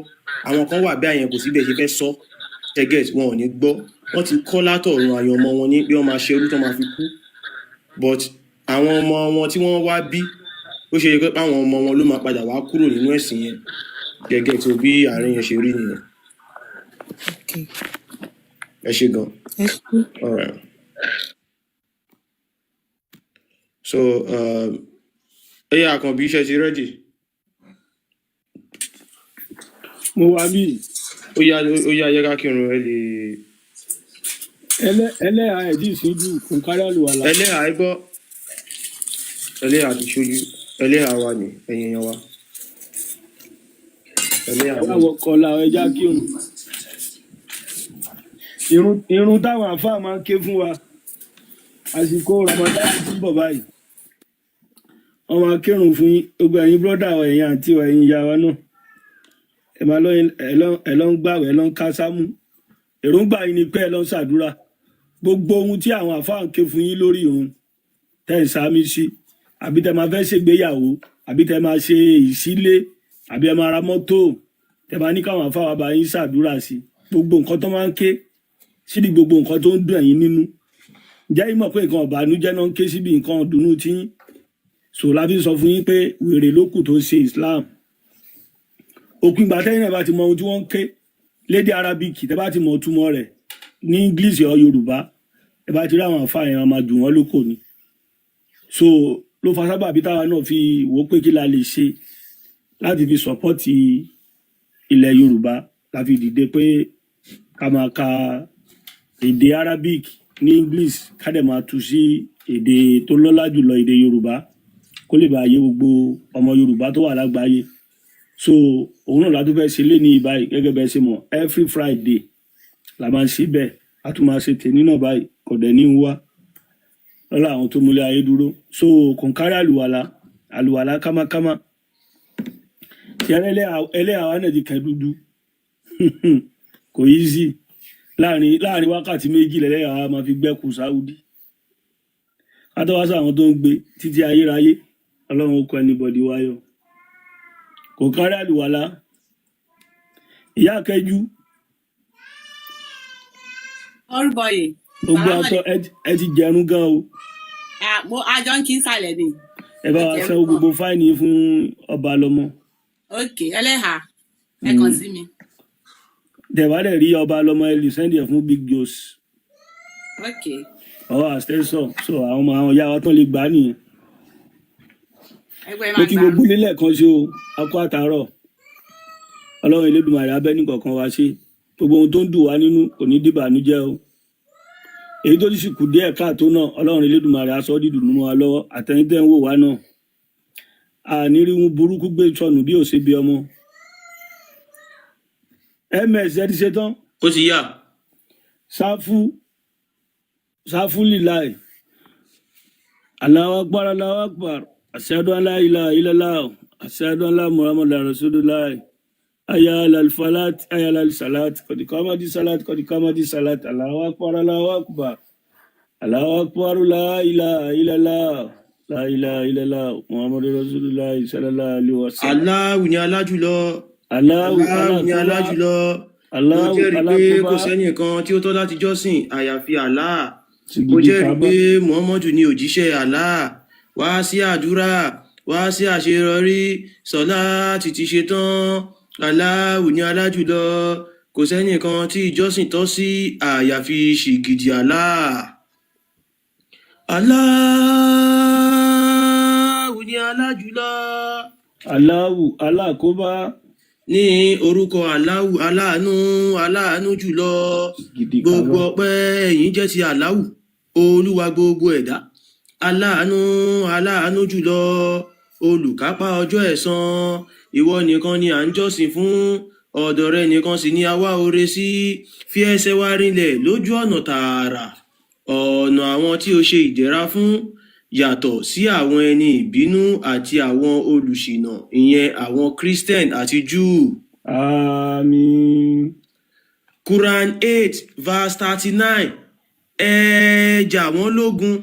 Speaker 1: Àwọn kan wà bí àyẹn, kò sí bí ẹ ṣe fẹ́ sọ. Tẹ́gẹ̀t, wọn ò ní gbọ́. Wọ́n ti kọ́ látọ̀run àyànmọ́ wọn ní bí wọ́n máa ṣerú tó máa fi kú. But àwọn ọmọ wọn tí wọ́n wá bí, ó ṣe yẹ pé àwọn ọmọ wọn ló máa padà wá kúrò nínú ẹ̀sìn yẹn, gẹ́gẹ́ tí o bí àárín yẹn ṣe rí nìyẹn.
Speaker 5: Okay.
Speaker 1: Ẹ ṣe gan.
Speaker 5: Ẹ ṣé.
Speaker 1: Alright, so ẹ yà, Àkànbí, iṣẹ́ ti ready?
Speaker 3: Mo wà bí.
Speaker 1: Ó yá, ó yá, yẹ ká kírun, ẹ lè.
Speaker 3: Ẹlẹ́hà ẹ̀dí ìṣojú òǹkárá àlùwàlá.
Speaker 1: Ẹlẹ́hà, ẹ gbọ́, ẹlẹ́hà ti ṣojú. Ẹlẹ́hà wa ni ẹ̀yìn èèyàn wa, ẹlẹ́hà
Speaker 3: Ẹ wá
Speaker 1: ni.
Speaker 3: wọ kọlà, ẹja kírun. Irun táwọn àáfàá máa ń ké fún wa àsìkò Ramadan tí ń bọ̀ báyìí, wọ́n máa kírun fún yín. Gbogbo ẹ̀yin brọ́dà wa, ẹ̀yin àǹtí wa, ẹ̀yin ìyá wa náà, ẹ máa lọ, ẹ lọ ń gbàwẹ̀, ẹ lọ ń ká sámú. Èròǹgbà yín ni pé ẹ lọ ń ṣàdúrà. Gbogbo ohun tí àwọn àáfàá ń ké fún yín lórí irun tẹ́ ẹ̀ sáámi sí, àbí tẹ́ máa fẹ́ ṣègbéyàwó, àbí tẹ́ máa ṣe ìṣílé, àbí ẹ máa ra mọ́tò, tẹ́ máa ní káwọn àáfàá wa bá yín ṣàdúrà sí, gbogbo nǹkan tó máa ń ké síbi, gbogbo nǹkan tó ń dùn ẹ̀yin nínú, ǹjẹ́ yín mọ̀ pé nǹkan ọ̀bànújẹ́ náà ń ké síbi nǹkan ọ̀dùnnú tí yín sò la fi sọ fún yín pé wèrè ló kù tó ń ṣe Islam. Òpin ìgbà tẹ́yìn náà bá ti mọ ohun tí wọ́n ń ké lédè Arabic, tẹ́ bá ti mọ ìtumọ̀ rẹ̀ ní English or Yorùbá, ẹ bá ti rí àwọn àfáà yẹn, wọn máa jù wọ́n lóko ni. So ló fa sábàbí táwa náà fi wò ó pé kí la lè ṣe láti fi sọpọ́tì ilẹ̀ Yorùbá, la fi dìde pé ká máa ka èdè Arabic ní English, ká dẹ̀ máa tú sí èdè tó lọ́lá jùlọ, èdè Yorùbá, kó lè bàa yé gbogbo ọmọ Yorùbá tó wà lágbàáyé. So òun náà la tún fẹ́ ṣe lé ní ìbáyìí. Gẹ́gẹ́ bẹ́ẹ̀ ṣe mọ̀, every Friday la máa ń ṣe bẹ́ẹ̀. A tún máa ṣe tèmi náà báyìí, kò dẹ̀ ní í wá lọ́la àwọn tó múlẹ̀ ayé dúró. So kòǹkárí àlùwàlà, àlùwàlà kámákámá. Ṣẹrẹ ẹlẹ́yà wa náà ti kẹ́ dúdú, kò yí sí láàrin wákàtí 2 lẹ́lẹ́yà wa máa fi gbẹ́kù Sáúdí ká tó wá sí àwọn tó ń gbé títí ayérayé. Ọlọ́run ó kọ anybody wáyọ̀, kò kárí àlùwàlá ìyá kẹjú.
Speaker 7: Orúbọyè.
Speaker 3: Gbogbo
Speaker 7: Sàlámà.
Speaker 3: àtọ ẹ ti jẹrun gan o.
Speaker 7: Mo àjọ ń kí ń sàlẹ̀ ni.
Speaker 3: Ẹ bá wa
Speaker 7: Ẹ jẹun
Speaker 3: sanwó
Speaker 7: gan.
Speaker 3: Gbogbo fáìní fún ọba lọmọ.
Speaker 7: Ok, ẹlẹ́hà ẹ kàn sí mi.
Speaker 3: Tẹ̀wá dẹ̀ rí ọba lọmọ, ẹ lè send ẹ̀ fún Big Jos.
Speaker 7: Ok.
Speaker 3: Ọwọ́ àstẹ́sọ̀ so àwọn ọmọ àwọn ìyá wa tán lè gbà á nìyẹn.
Speaker 7: Ẹgbẹ́
Speaker 3: Mo
Speaker 7: máa
Speaker 3: kí
Speaker 7: gbà.
Speaker 3: gbogbo ilé kan ṣe o, akọ àtàárọ̀. Ọlọ́run Elédùmarè abẹ́ nìkọ̀ọ̀kan wa ṣe. Gbogbo ohun tó ń dùn wá nínú kò ní dìbànújẹ́ o. Èyí tó sì kù díẹ̀ káàtó náà, Ọlọ́run Elédùmarè aṣọ dídùn mọ́ wa lọ́wọ́. Àtẹ̀yìn tẹ́ ń wò wá náà, àní rí wọn burúkú gbé sọnù bí ò ṣe bí ọmọ. Ms ẹ ti ṣe tán.
Speaker 1: Ó ti yá.
Speaker 3: Sáfù sáfù líláì. Allahu akbar, Allahu akbar, ashhadu an la ilaha illallah, ashhadu anna Muhammadan rasulullah, hayya alal falat, hayya alal salat, qad qamati salat, qad qamati salat, Allahu akbar, Allahu akbar, Allahu akbar, la ilaha illallah, la ilaha illallah, Muhammadur rasulullah sallallahu alaihi wasallam.
Speaker 1: Aláwù ni alájùlọ.
Speaker 3: Allahu
Speaker 1: Aláwù ni
Speaker 3: alákóbá.
Speaker 1: alájùlọ. Mo
Speaker 3: Allahu
Speaker 1: jẹ́rìí pé kò
Speaker 3: alákóbá.
Speaker 1: sẹ́nìkan tí ó tọ́ láti jọ́sìn àyàfi Allah. Mo
Speaker 3: Sìgìdì
Speaker 1: jẹ́rìí
Speaker 3: kábà.
Speaker 1: pé Muhammadu ni òjíṣẹ́ Allah. Wá sí àdúrà, wá sí àṣeyọrí, sọlá ti ti ṣe tán. Aláwù ni alájùlọ, kò sẹ́nìkan tí ìjọsìn tọ́ sí àyàfi ṣìgìdì Allah. Aláwù ni alájùlọ.
Speaker 3: Allahu alákóbá.
Speaker 1: Ní orúkọ Aláwù, aláàánú, aláàánú jùlọ.
Speaker 3: Sìgìdì
Speaker 1: Gbogbo
Speaker 3: kábà.
Speaker 1: ọpẹ́ ẹ̀yìn jẹ́ ti Aláwù, olúwa gbogbo ẹ̀dá, aláàánú, aláàánú jùlọ, olùkápá ọjọ́ ẹ̀san. Ìwọ nìkan ni à ń jọ́sìn fún, ọ̀dọ̀ rẹ nìkan sì ni a wá oore sí. Fi ẹsẹ̀ wa rinlẹ̀ lójú ọ̀nà tààrà, ọ̀nà àwọn tí o ṣe ìdẹ̀ra fún, yàtọ̀ sí àwọn ẹni ìbínú àti àwọn olùṣìnà, ìyẹn àwọn Christian àti Jew.
Speaker 3: Àmín.
Speaker 1: Quran 8 verse 39: Ẹ jà wọ́n lógun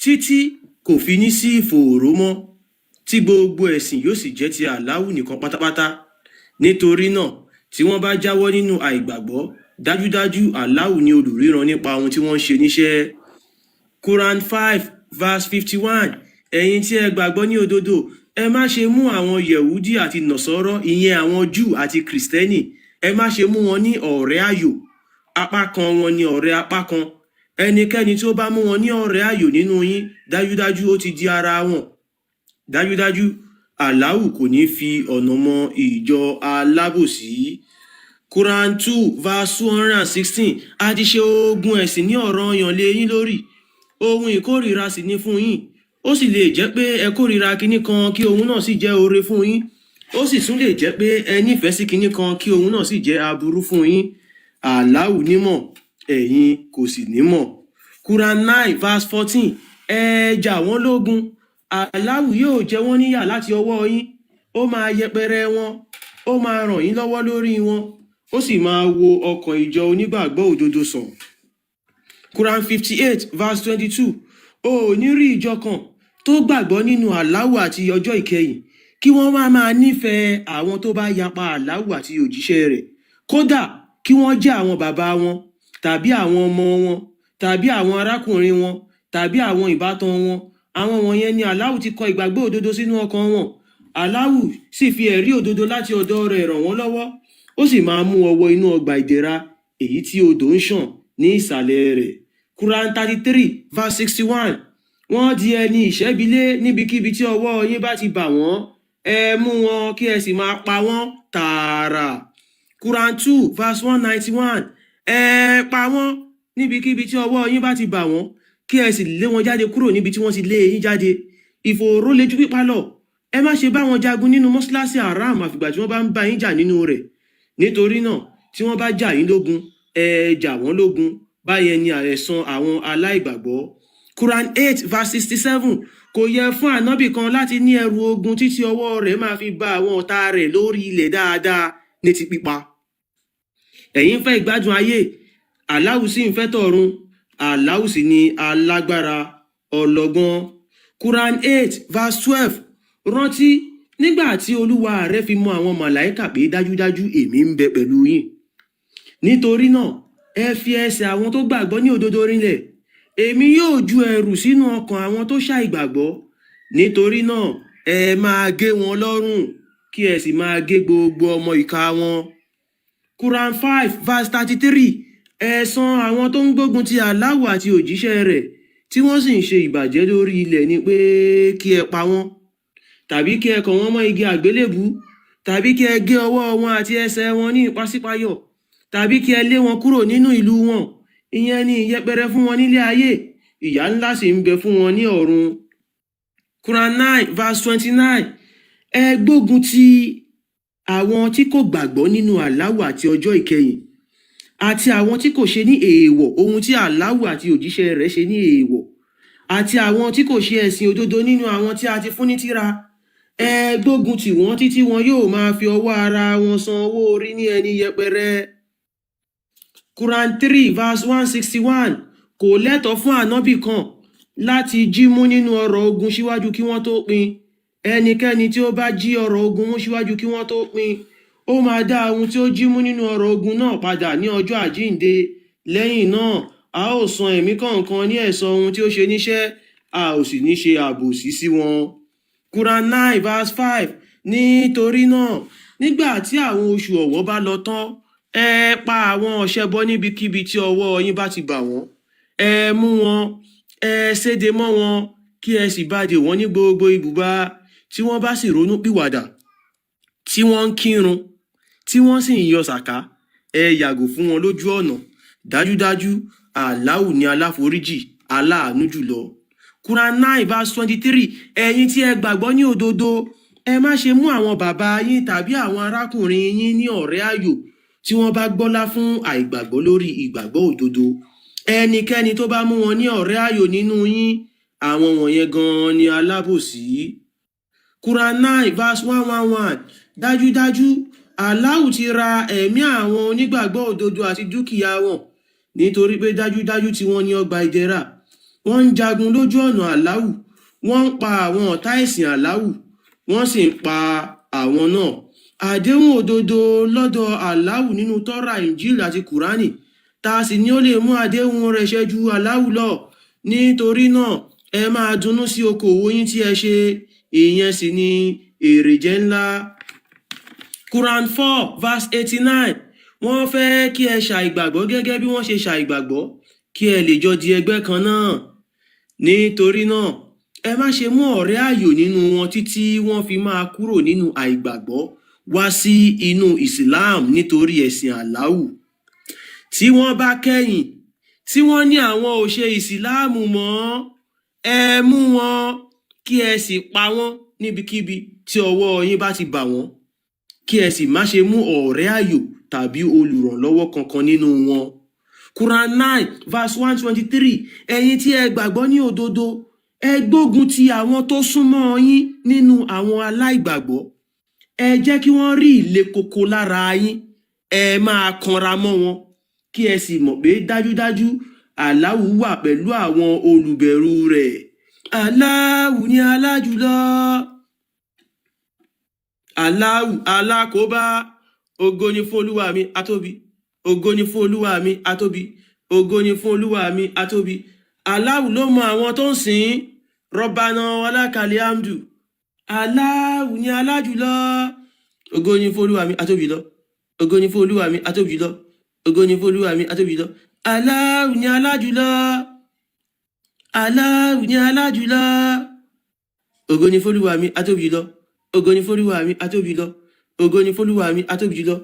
Speaker 1: títí kò fi ní sí ìfòòró mọ́, tí gbogbo ẹ̀sìn yóò sì jẹ́ ti Aláwù nìkan pátápátá. Nítorí náà, tí wọ́n bá jáwọ́ nínú àìgbàgbọ́, dájúdájú Aláwù ni olùríran nípa ohun tí wọ́n ń ṣe níṣẹ́. Quran 5 verse 51: Ẹ̀yin tí ẹ gbàgbọ́ ní òdodo, ẹ má ṣe mú àwọn Yẹ̀wúdí àti Nàsárà, ìyẹn àwọn Júù àti Kìrìsìtẹ́nì, ẹ má ṣe mú wọn ní ọ̀rẹ́ àyò. Apá kan wọn ní ọ̀rẹ́ apá kan. Ẹnikẹ́ni tí ó bá mú wọn ní ọ̀rẹ́ àyò nínú yín, dájúdájú ó ti di ara wọn. Dájúdájú Aláwù kò ní fi ọ̀nà mọ ìjọ alábòsí. Quran 2 verse 216: A ti ṣe ogun ẹ̀sìn ní ọ̀ranyàn lé yín lórí, ohun ìkórìíra sì ni fún yín. Ó sì lè jẹ́ pé ẹ kórìíra kinní kan, kí ohun náà sì jẹ́ oore fún yín. Ó sì tún lè jẹ́ pé ẹ nífẹ̀ẹ́ sí kinní kan, kí ohun náà sì jẹ́ aburú fún yín. Aláwù nímọ̀, ẹ̀yin kò sì nímọ̀. Quran 9 verse 14: Ẹ jà wọ́n lógun, Aláwù yóò jẹ wọ́n níyà láti ọwọ́ yín, ó máa yẹpẹrẹ wọn, ó máa ràn yín lọ́wọ́ lórí wọn, ó sì máa wo ọkàn ìjọ onígbàgbọ́ òdodo sàn. Quran 58 verse 22: O ò ní rí ìjọ kan tó gbàgbọ́ nínú Aláwù àti ọjọ́ ìkẹyìn kí wọ́n má máa nífẹ̀ẹ́ àwọn tó bá yapa Aláwù àti òjíṣẹ́ rẹ̀, kódà kí wọ́n jẹ́ àwọn bàbá wọn, tàbí àwọn ọmọ wọn, tàbí àwọn arákùnrin wọn, tàbí àwọn ìbátan wọn. Àwọn wọ̀nyẹn ni Aláwù ti kọ ìgbàgbọ́ òdodo sínú ọkàn wọn. Aláwù sì fi ẹ̀rí òdodo láti ọ̀dọ̀ rẹ̀ ràn wọ́n lọ́wọ́, ó sì máa mú ọ wọ inú ọgbà ìdẹ̀ra èyí tí odò ń ṣàn ní ìsàlẹ̀ rẹ̀. Quran 33 verse 61: Wọ́n di ẹni ìṣẹ́bilé níbikíbi tí ọwọ́ yín bá ti bà wọ́n, ẹ mú wọn kí ẹ sì máa pa wọ́n tààrà. Quran 2 verse 191: Ẹ pa wọ́n níbikíbi tí ọwọ́ yín bá ti bà wọ́n, kí ẹ sì lé wọn jáde kúrò níbi tí wọ́n ti lé yín jáde. Ìfòòró le ju pípa lọ. Ẹ má ṣe bá wọn jagun nínú mọ́ṣáláṣí haram àfìgbà tí wọ́n bá ń bá yín jà nínú rẹ̀. Nítorí náà, tí wọ́n bá jà yín lógun, ẹ jà wọ́n lógun. Báyẹn ni ẹ̀san àwọn aláìgbàgbọ́. Quran 8 verse 67: Kò Kò yẹ fún ànábì kan láti ní ẹrù ogun títí ọwọ́ rẹ̀ máa fi ba àwọn ọ̀tá rẹ̀ lórí ilẹ̀ dáadáa ní ti pípa. Ẹ̀yin ń fẹ́ ìgbádùn ayé, Aláwù sì ń fẹ́ tọ̀run. Aláwù sì ni alágbára, ọlọ́gbọ́n. Quran 8 verse 12. Rántí nígbà tí Olúwa rẹ fi mọ àwọn màláìkà pé dájúdájú èmi ń bẹ pẹ̀lú yín, nítorí náà ẹ fi ẹsẹ̀ àwọn tó gbàgbọ́ ní òdodo rinlẹ̀. Èmi yóò ju ẹ̀rù sínú ọkàn àwọn tó ṣàìgbàgbọ́, nítorí náà ẹ máa gé wọn lọ́rùn, kí ẹ sì máa gé gbogbo ọmọ ìka wọn. Quran 5 verse 33. Ẹ̀san àwọn tó ń gbógun ti Aláwù àti òjíṣẹ́ rẹ̀, tí wọ́n sì ń ṣe ìbàjẹ́ lórí ilẹ̀, ni pé kí ẹ pa wọ́n, tàbí kí ẹ kàn wọ́n mọ́ igi àgbélébùú, tàbí kí ẹ gé ọwọ́ wọn àti ẹsẹ̀ wọn ní ìpàsípayọ̀, tàbí kí ẹ lé wọn kúrò nínú ìlú wọn. Ìyẹn ni ìyẹpẹrẹ fún wọn nílé ayé, ìyà ńlá sì ń bẹ fún wọn ní ọ̀run. Quran 9 verse 29. Ẹ gbógun ti àwọn tí kò gbàgbọ́ nínú Aláwù àti ọjọ́ ìkẹyìn, àti àwọn tí kò ṣe ní èèwọ̀ ohun tí Aláwù àti òjíṣẹ́ rẹ̀ ṣe ní èèwọ̀, àti àwọn tí kò ṣe ẹ̀sìn òdodo nínú àwọn tí a ti fún ní tírà. Ẹ gbógun tì wọ́n títí wọn yóò máa fi ọwọ́ ara wọn san owó orí ní ẹni yẹpẹrẹ. Quran 3 verse 161. Kò lẹ́tọ̀ọ́ fún ànábì kan láti jí mú nínú ọrọ̀ ogun síwájú kí wọ́n tó pín. Ẹnikẹ́ni tí ó bá jí ọrọ̀ ogun mú síwájú kí wọ́n tó pín, ó máa dá ohun tí ó jí mú nínú ọrọ̀ ogun náà padà ní ọjọ́ àjíǹde. Lẹ́yìn náà, a ó san ẹ̀mí kọ̀ọ̀kan ní ẹ̀san ohun tí ó ṣe níṣẹ́, a ò sì ní ṣe àbòsí sí wọn. Quran 9 verse 5. Nítorí náà, nígbà tí àwọn oṣù ọ̀wọ̀ bá lọ tán, ẹ pa àwọn ọ̀ṣẹbọ níbikíbi tí ọwọ́ yín bá ti bà wọ́n. Ẹ mú wọn, ẹ séde mọ́ wọn, kí ẹ sì bá dè wọ́n ní gbogbo ibùba. Tí wọ́n bá sì ronú pìwàdà, tí wọ́n ń kírun, tí wọ́n sì ń yọ sàká, ẹ yàgò fún wọn lójú ọ̀nà. Dájúdájú, Aláwù ní aláforíjì, aláàánú jùlọ. Quran 9 verse 23. Ẹ̀yin tí ẹ gbàgbọ́ ní òdodo, ẹ má ṣe mú àwọn bàbá yín tàbí àwọn arákùnrin yín ní ọ̀rẹ́ ààyò tí wọ́n bá gbọ́lá fún àìgbàgbọ́ lórí ìgbàgbọ́ òdodo. Ẹnikẹ́ni tó bá mú wọn ní ọ̀rẹ́ ààyò nínú yín, àwọn wọ̀nyẹn gan-an ni alábòsí. Quran 9 verse 111. Dájúdájú, Aláwù ti ra ẹ̀mí àwọn onígbàgbọ́ òdodo àti dúkìá wọn, nítorí pé dájúdájú tí wọ́n ní ọgbà ìdẹ̀ra. Wọ́n ń jagun lójú ọ̀nà Aláwù, wọ́n ń pa àwọn ọ̀tá ẹ̀sìn Aláwù, wọ́n sì ń pa àwọn náà. Àdéhùn òdodo lọ́dọ̀ Aláwù nínú Tọ́rà, Injil àti Kùránì. Ta sì ni ó lè mú àdéhùn rẹ̀ ṣẹ ju Aláwù lọ? Nítorí náà, ẹ máa dunnú sí okòwò yín tí ẹ ṣe, ìyẹn sì ni èrè jẹ ńlá. Quran 4 verse 89. Wọ́n fẹ́ kí ẹ ṣàìgbàgbọ́ gẹ́gẹ́ bí wọ́n ṣe ṣàìgbàgbọ́, kí ẹ lè jọ di ẹgbẹ́ kan náà. Nítorí náà, ẹ má ṣe mú ọ̀rẹ́ ààyò nínú wọn títí wọ́n fi máa kúrò nínú àìgbàgbọ́ wá sí inú Islam nítorí ẹ̀sìn Aláwù. Tí wọ́n bá kẹ́yìn, tí wọ́n ní àwọn ò ṣe ìsìláàmù mọ́, ẹ mú wọn, kí ẹ sì pa wọ́n níbikíbi tí ọwọ́ yín bá ti bà wọ́n, kí ẹ sì má ṣe mú ọ̀rẹ́ ààyò tàbí olùrànlọ́wọ́ kankan nínú wọn. Quran 9 verse 123. Ẹ̀yin tí ẹ gbàgbọ́ ní òdodo, ẹ gbógun ti àwọn tó súnmọ́ yín nínú àwọn aláìgbàgbọ́. Ẹ jẹ́ kí wọ́n rí ìle koko lára yín. Ẹ máa kanra mọ́ wọn, kí ẹ sì mọ̀ pé dájúdájú, Aláwù wà pẹ̀lú àwọn olùbẹ̀rù rẹ̀. Aláwù ní alájùlọ, Aláwù alákòóbá. Ògo ni fún Olúwa mi atóbi, ògo ni fún Olúwa mi atóbi, ògo ni fún Olúwa mi atóbi. Aláwù ló mọ àwọn tó ń sìn ín. Rọbànà alákàlẹ amdu. Aláwù ní alájùlọ, ògo ni fún Olúwa mi atóbi lọ, ògo ni fún Olúwa mi atóbi lọ, ògo ni fún Olúwa mi atóbi lọ. Aláwù ní alájùlọ, Aláwù ní alájùlọ, ògo ni fún Olúwa mi atóbi lọ, ògo ni fún Olúwa mi atóbi lọ, ògo ni fún Olúwa mi atóbi jùlọ.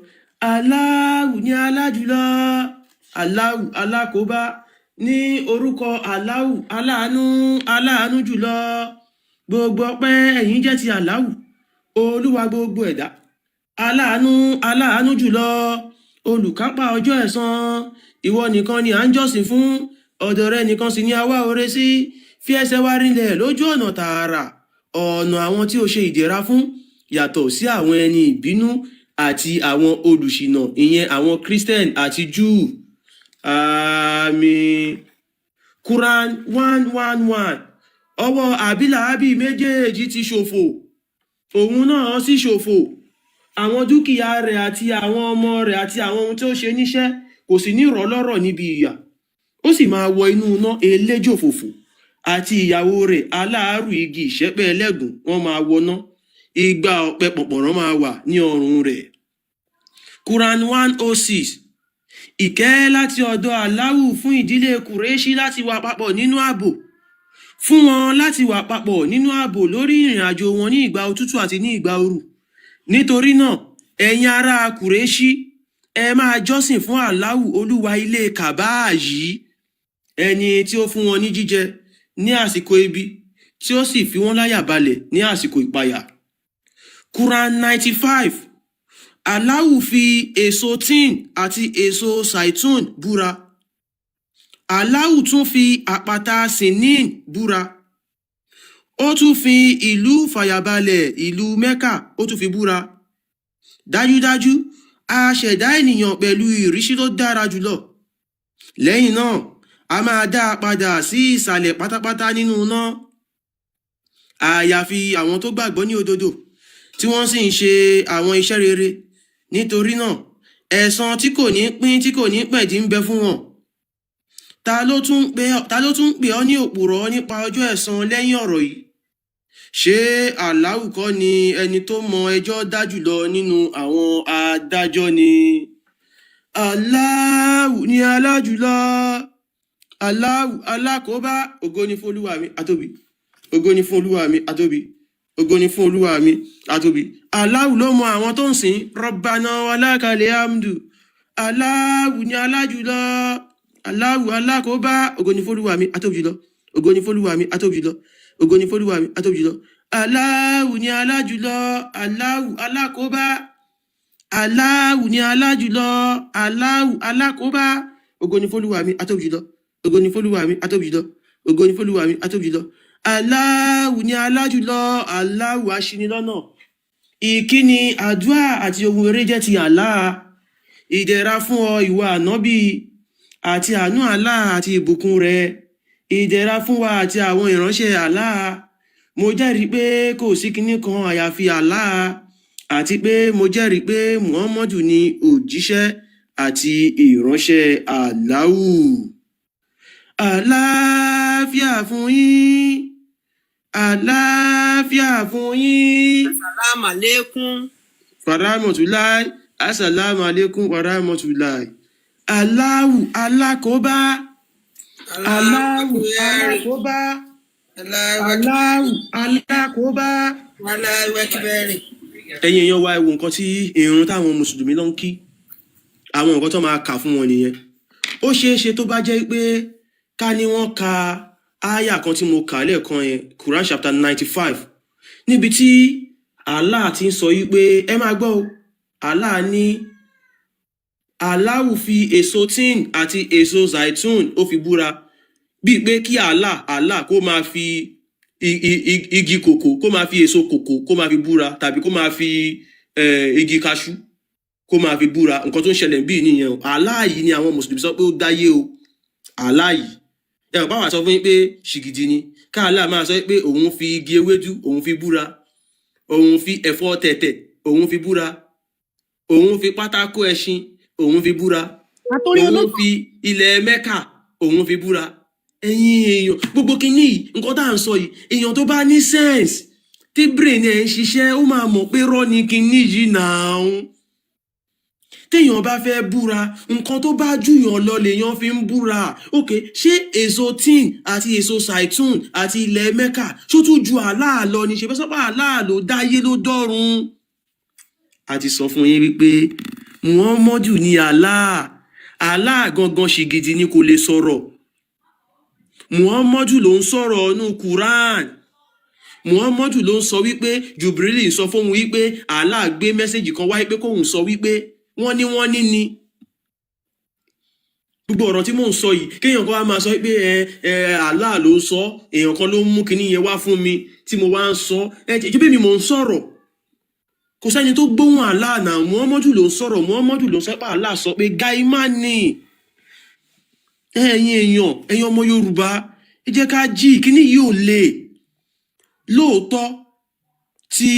Speaker 1: Aláwù ní alájùlọ, Aláwù alákòóbá. Ní orúkọ Aláwù, aláàánú, aláàánú jùlọ. Gbogbo ọpẹ́ ẹ̀yin jẹ́ ti Aláwù, Olúwa gbogbo ẹ̀dá, aláàánú, aláàánú jùlọ, olùkápá ọjọ́ ẹ̀san. Ìwọ nìkan ni à ń jọ́sìn fún, ọ̀dọ̀ rẹ nìkan sì ni a wá oore sí. Fi ẹsẹ̀ wa rinlẹ̀ lójú ọ̀nà tààrà, ọ̀nà àwọn tí o ṣe ìdẹ̀ra fún, yàtọ̀ sí àwọn ẹni ìbínú àti àwọn olùṣìnà, ìyẹn àwọn Christian àti Jew. Àmín. Quran 111. Ọwọ́ àbílàábì méjèèjì ti ṣòfò, òun náà sì ṣòfò. Àwọn dúkìá rẹ̀ àti àwọn ọmọ rẹ̀ àti àwọn ohun tí ó ṣe níṣẹ́ kò sì ní rọ̀ lọ́rọ̀ níbi ìyà. Ó sì máa wọ inú iná eléjò fòfò, àti ìyàwó rẹ̀ aláàárù igi ìṣẹ́pẹ́ ẹlẹ́gùn, wọ́n máa wọná. Igba ọ̀pẹ pọ̀pọ̀rọ̀ máa wà ní ọrùn rẹ̀. Quran 106. Ìkẹ́ láti ọ̀dọ̀ Aláwù fún ìdílé Kùrẹ́ṣí láti wà papọ̀ nínú ààbò. Fún wọn láti wà papọ̀ nínú ààbò lórí ìrìn àjò wọn ní ìgbà òtútù àti ní ìgbà ooru. Nítorí náà, ẹ̀yin ará Kùrẹ́ṣí, ẹ máa jọ́sìn fún Aláwù olúwa ilé Kàbáà yìí, ẹni tí ó fún wọn ní jíjẹ ní àsìkò ebi, tí ó sì fi wọ́n láyà balẹ̀ ní àsìkò ìpayà. Quran 95. Aláwù fi èso tin àti èso saitun búra. Aláwù tún fi àpáta Sinin búra. Ó tún fi ìlú fàyàbalẹ̀ ìlú Mẹ́kà, ó tún fi búra. Dájúdájú, a ṣẹ̀dá ènìyàn pẹ̀lú ìrísí tó dára jùlọ. Lẹ́yìn náà, a máa dá a padà sí ìsàlẹ̀ pátápátá nínú iná. Àyàfi àwọn tó gbàgbọ́ ní òdodo, tí wọ́n sì ń ṣe àwọn iṣẹ́ rere. Nítorí náà, ẹ̀san tí kò ní pín tí kò ní pẹ̀dí ń bẹ fún wọn. Ta ló tún ń pè ọ́ ní òpùrọ́ nípa ọjọ́ ẹ̀san lẹ́yìn ọ̀rọ̀ yìí? Ṣé Aláwù kọ́ ni ẹni tó mọ ẹjọ́ dá jùlọ nínú àwọn adájọ́ ni? Aláwù ni alájùlọ. Aláwù alákòóbá. Ògo ni fún Olúwa mi, atóbi. Ògo ni fún Olúwa mi, atóbi. Ògo ni fún Olúwa mi, atóbi. Aláwù ló mọ àwọn tó ń sìn. Rọ́bànà alákàlẹ̀ amdu. Aláwù ni alájùlọ. Aláwù alákòóbá. Ògo ni fún Olúwa mi, atóbi jùlọ. Ògo ni fún Olúwa mi, atóbi jùlọ. Ògo ni fún Olúwa mi, atóbi jùlọ. Aláwù ni alájùlọ. Aláwù alákòóbá. Aláwù ni alájùlọ. Aláwù alákòóbá. Ògo ni fún Olúwa mi, atóbi jùlọ. Ògo ni fún Olúwa mi, atóbi jùlọ. Ògo ni fún Olúwa mi, atóbi jùlọ. Aláwù ni alájùlọ. Aláwù aṣinilọ́nà. Ìkíni, àdúrà àti ohun eré jẹ́ ti Allah. Ìdẹ̀ra fún ọ ìwọ ànábì àti àánú Allah àti ìbùkún rẹ̀. Ìdẹ̀ra fún wa àti àwọn ìránṣẹ́ Allah. Mo jẹ́rìí pé kò sí kinní kan àyàfi Allah, àti pé mo jẹ́rìí pé Muhammadu ni òjíṣẹ́ àti ìránṣẹ́ Aláwù. Àlàáfíà fún yín. Àlàáfíà fún yín.
Speaker 8: Assalamu alaikum.
Speaker 1: Faramotulai. Assalamu alaikum waramotulai. Aláwù alákòóbá.
Speaker 8: Allahu
Speaker 1: Aláwù
Speaker 8: akbar.
Speaker 1: alákòóbá.
Speaker 8: Allahu akbar.
Speaker 1: Aláwù alákòóbá.
Speaker 8: Allahu akbar.
Speaker 1: Ẹ̀yin èèyàn wa, ẹ wo nǹkan tí irun táwọn mùsùlùmí lọ ń kí, àwọn nǹkan tó máa kà fún wọn nìyẹn. Ó ṣeé ṣe tó bá jẹ́ pé ká ní wọ́n ka ááyà kan tí mo kà lẹ́ẹ̀kan yẹn, Quran chapter 95, níbi tí Allah ti ń sọ yìí pé, ẹ máa gbọ́ o, Allah ní Allahu fi èso tin àti èso zaitun, ó fi búra, bíi pé kí Allah kó máa fi igi kòkó, kó máa fi èso kòkó kó máa fi búra, tàbí kó máa fi igi kaṣú kó máa fi búra. Nǹkan tó ń ṣẹlẹ̀ bíi nìyẹn o. Allah yìí ni àwọn mùsùlùmí sọ pé ó dáyé o. Allah yìí, ẹ ò báwa sọ fún yín pé ṣìgìdì ni ká Allah máa sọ pé òun fi igi ewédú òun fi búra, òun fi ẹ̀fọ́ tẹ̀tẹ̀ òun fi búra, òun fi pátákó ẹṣin òun fi búra,
Speaker 4: Àtòrí
Speaker 1: òun
Speaker 4: ológun.
Speaker 1: fi ilẹ̀ Mẹ́kà òun fi búra. Ẹ̀yin èèyàn, gbogbo kinní yìí, nǹkan tá à ń sọ yìí, èèyàn tó bá ní sense, tí brain ẹ̀ ń ṣiṣẹ́, ó máa mọ̀ pé rọ́ ni kinní yìí náà. Téèyàn bá fẹ́ búra, nǹkan tó bá jùyàn lọ lèèyàn fi ń búra. Ok, ṣé èso tin àti èso saitun àti ilẹ̀ Mẹ́kà, ṣó tún ju Allah lọ ni? Ṣe fẹ́ sọ́pà Allah ló dáyé ló dọ́run? A ti sọ fún yín wípé Muhammadu ni Allah. Allah gangan ṣìgìdì ni, kò lè sọ̀rọ̀. Muhammadu ló ń sọ̀rọ̀ nínú Quran. Muhammadu ló ń sọ wípé Jubril sọ fóun wípé Allah gbé message kan wáyé pé kóun sọ wípé wọ́n ní ni. Gbogbo ọ̀rọ̀ tí mò ń sọ yìí, kéèyàn kan wá máa sọ pé ẹ ẹ Allah ló ń sọ, èèyàn kan ló ń mú kinní yẹn wá fún mi tí mo wá ń sọ. Ẹ jẹ́ bí mi mò ń sọ̀rọ̀, kò sẹ́ni tó gbóhùn Allah náà. Muhammadu ló ń sọ̀rọ̀, Muhammadu ló ń sọ pé Allah sọ pé gaimani. Ẹ̀yin èèyàn, ẹ̀yin ọmọ Yorùbá, ẹ jẹ́ ká jí. Kíní yìí ò le lóòótọ́. Tí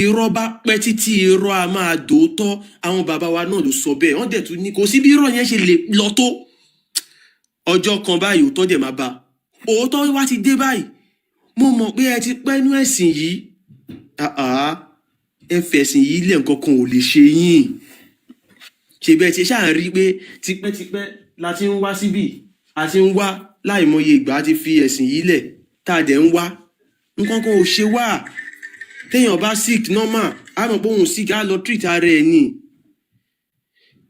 Speaker 1: irọ́ bá pẹ́ títí, irọ́ a máa dòótọ́. Àwọn bàbá wa náà ló sọ bẹ́ẹ̀. Wọ́n dẹ̀ tún ní kò sí bí irọ́ yẹn ṣe lè lọ tó, ọjọ́ kan báyìí òótọ́ dẹ̀ máa bá. Òótọ́ wá ti dé báyìí. Mo mọ̀ pé ẹ ti pẹ́ nú ẹ̀sìn yìí. Ah ah, ẹ fẹ̀sìn yìí lẹ̀, nǹkan kan ò lè ṣe yín. Ṣe bẹ́ẹ̀ ti ṣáà rí i pé tipẹ́tipẹ́ la ti ń wá síbì, a ti ń wá láìmọye ìgbà, a ti fi ẹ̀sìn yìí lẹ̀ tá a dẹ̀ ń wá, nǹkan kan ò ṣe wá. Téèyàn bá sick normal, á mọ̀ pé òun sick, á lọ treat ara ẹ̀ ni.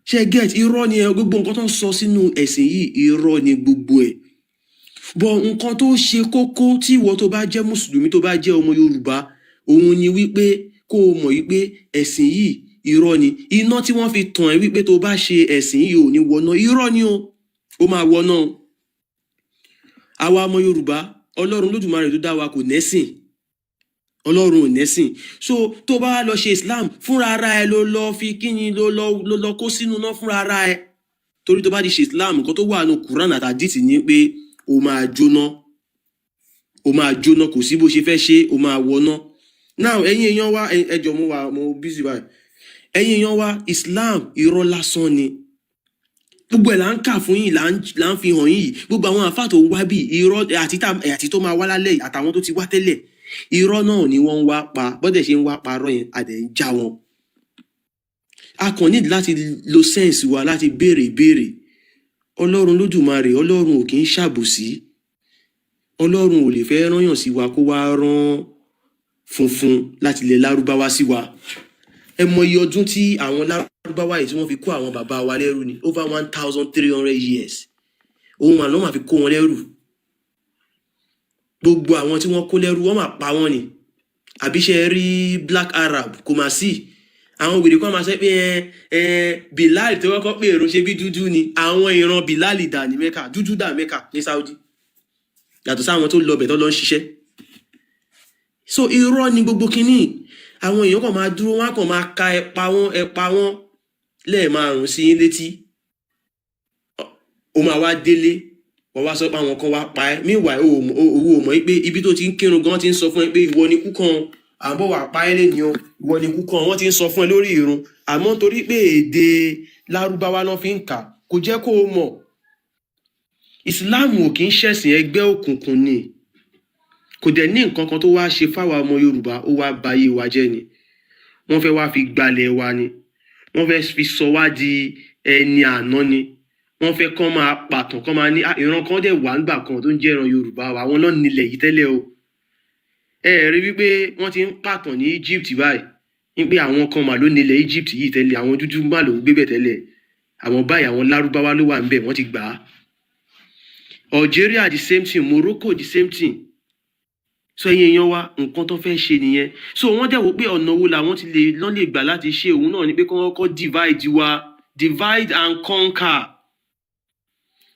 Speaker 1: Ṣe get? Irọ́ ni ẹ, gbogbo nǹkan tó ń sọ sínú ẹ̀sìn yìí, irọ́ ni gbogbo ẹ̀. Bọ̀ nǹkan tó ṣe kókó tí ìwọ tó bá jẹ́ mùsùlùmí, tó bá jẹ́ ọmọ Yorùbá, òun ni wípé kó o mọ̀ wípé ẹ̀sìn yìí, irọ́ ni. Iná tí wọ́n fi tàn ẹ́ wípé tó bá ṣe ẹ̀sìn yìí ò ní wọná, irọ́ ni o, ó máa wọná o. Àwa ọmọ Yorùbá, Ọlọ́run Lódùmarè tó dá wa kò nẹ́sìn, Ọlọ́run ò nẹ́sìn. So tó bá wá lọ ṣe Islam, fúnra ara ẹ ló lọ fi kíni, ló lọ kó sínú náà fúnra ara ẹ, torí tó bá ti ṣe Islam, nǹkan tó wà nù Quran àti hadith ni pé o máa jóná, o máa jóná. Kò sí bó ṣe fẹ́ ṣe, o máa wọná. Now, ẹ̀yin èèyàn wa, ẹ jọ̀ọ́, mo wà, mo busy báyìí. Ẹ̀yin èèyàn wa, Islam, irọ́ lásán ni gbogbo ẹ̀. Là ń kà fún yín, là ń fi hàn yín yìí. Gbogbo àwọn àfáà tó ń wá bí irọ́ àti tó máa wá lálẹ́ yìí, àtàwọn tó ti wá tẹ́lẹ̀, irọ́ náà ni wọ́n ń wá pa. Bọ́dẹ̀ ṣe ń wá parọ́ yẹn, a dẹ̀ ń já wọn. A kàn need láti lo sense wa láti béèrè ìbéèrè. Ọlọ́run Lódùmarè, Ọlọ́run ò kì í ṣàbòsí. Ọlọ́run ò lè fẹ́ rányàn sí wa kó wá rán funfun láti ilẹ̀ Lárúbáwá sí wa. Ẹ mọ iye ọdún tí àwọn Lárúbáwá yìí tí wọ́n fi kó àwọn bàbá wa lẹ́rú ni? Over 1300 years òun àná máa fi kó wọn lẹ́rú. Gbogbo àwọn tí wọ́n kó lẹ́rú, wọ́n máa pa wọ́n ni. Àbí ṣe rí Black Arab? Kò máa sí àwọn wèrè kan máa sọ pé ẹ ẹ Bilal tó kọ́kọ́ pé èrò ṣe bí dúdú ni. Àwọn ìran Bilal dà ní Mecca, dúdú dà Mecca ní Saudi, yàtọ̀ sáwọn tó lọ bẹ̀ tó lọ ń ṣiṣẹ́. So irọ́ ni gbogbo kinní. Àwọn èèyàn kàn máa dúró, wọn á kàn máa ka ẹpa wọn, ẹpa wọn lẹ́ẹ̀márùn sí yín létí. Ó máa wá délé, wọ́n wá sọ pé àwọn kan wá pa ẹ́. Meanwhile, owó ò mọ̀ pé ibi tó ti ń kírun gan ti ń sọ fún ẹ pé ìwọ ni kú kan, à ń bọ̀ wá pa ẹ́ lẹ́ni o, ìwọ ni kú kan. Wọ́n ti ń sọ fún ẹ lórí ìrun, àmọ́ torí pé èdè Lárúbáwá náà fi ń kà, kò jẹ́ kó o mọ̀. Ìsìláàmù ò kì í ṣẹ̀sìn, ẹgbẹ́ òkùnkùn ni. Kò dẹ̀ ní nǹkan kan tó wá ṣe fáwa ọmọ Yorùbá. Ó wá bayé wa jẹ́ ni. Wọ́n fẹ́ wá fi gbalẹ̀ wa ni, wọ́n fẹ́ fi sọ wá di ẹni àná ni. Wọ́n fẹ́ kán máa pàtàn, kán máa ní, "Ah, ìran kan dẹ̀ wà nígbà kan tó ń jẹ́ ìran Yorùbá wa, àwọn náà nílẹ̀ yìí tẹ́lẹ̀ o." Ẹ rí wípé wọ́n ti ń pàtàn ní Egypt báyìí wípé àwọn kan mà ló nílẹ̀ Egypt yìí tẹ́lẹ̀, àwọn dúdú mà ló ń gbé bẹ̀ tẹ́lẹ̀, àwọn báyìí, àwọn Lárúbáwá ló wà níbẹ̀, wọ́n ti gbà á. Algeria, the same thing. Morocco, the same thing. So ẹ̀yin èèyàn wa, nǹkan tó fẹ́ ṣe nìyẹn. So wọ́n dẹ̀ wò pé ọ̀nà wo làwọn ti lè lọ́n lè gbà láti ṣe òun náà ni pé kí wọ́n kọ́ divide wa, divide and conquer.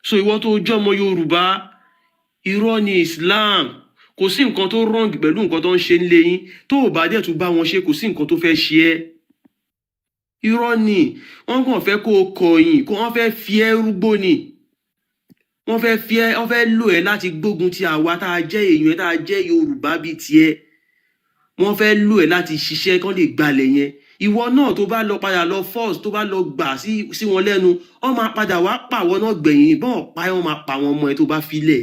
Speaker 1: So ìwọ tó jọmọ Yorùbá, irọ́ ni Islam. Kò sí nǹkan tó wrong pẹ̀lú nǹkan tó ń ṣe nílé yín. Tó ò bá dẹ̀ tún bá wọn ṣe, kò sí nǹkan tó fẹ́ ṣe ẹ́. Irọ́ ni. Wọ́n kàn fẹ́ kó o kọ̀yìn, kó wọ́n fẹ́ fi ẹ́ rúgbó ni. Wọ́n fẹ́ fi ẹ́, wọ́n fẹ́ lò ẹ́ láti gbógun ti àwa tá a jẹ́ èèyàn ẹ́, tá a jẹ́ Yorùbá bíi tiẹ̀. Wọ́n fẹ́ lò ẹ́ láti ṣiṣẹ́ kán lè gbalẹ̀ yẹn. Ìwọ náà tó bá lọ padà lọ force, tó bá lọ gbà sí wọn lẹ́nu, wọ́n máa padà wá pàwọ́ náà gbẹ̀yìn. Bọ́n pa ẹ́, wọ́n máa pa àwọn ọmọ ẹ tó bá filẹ̀,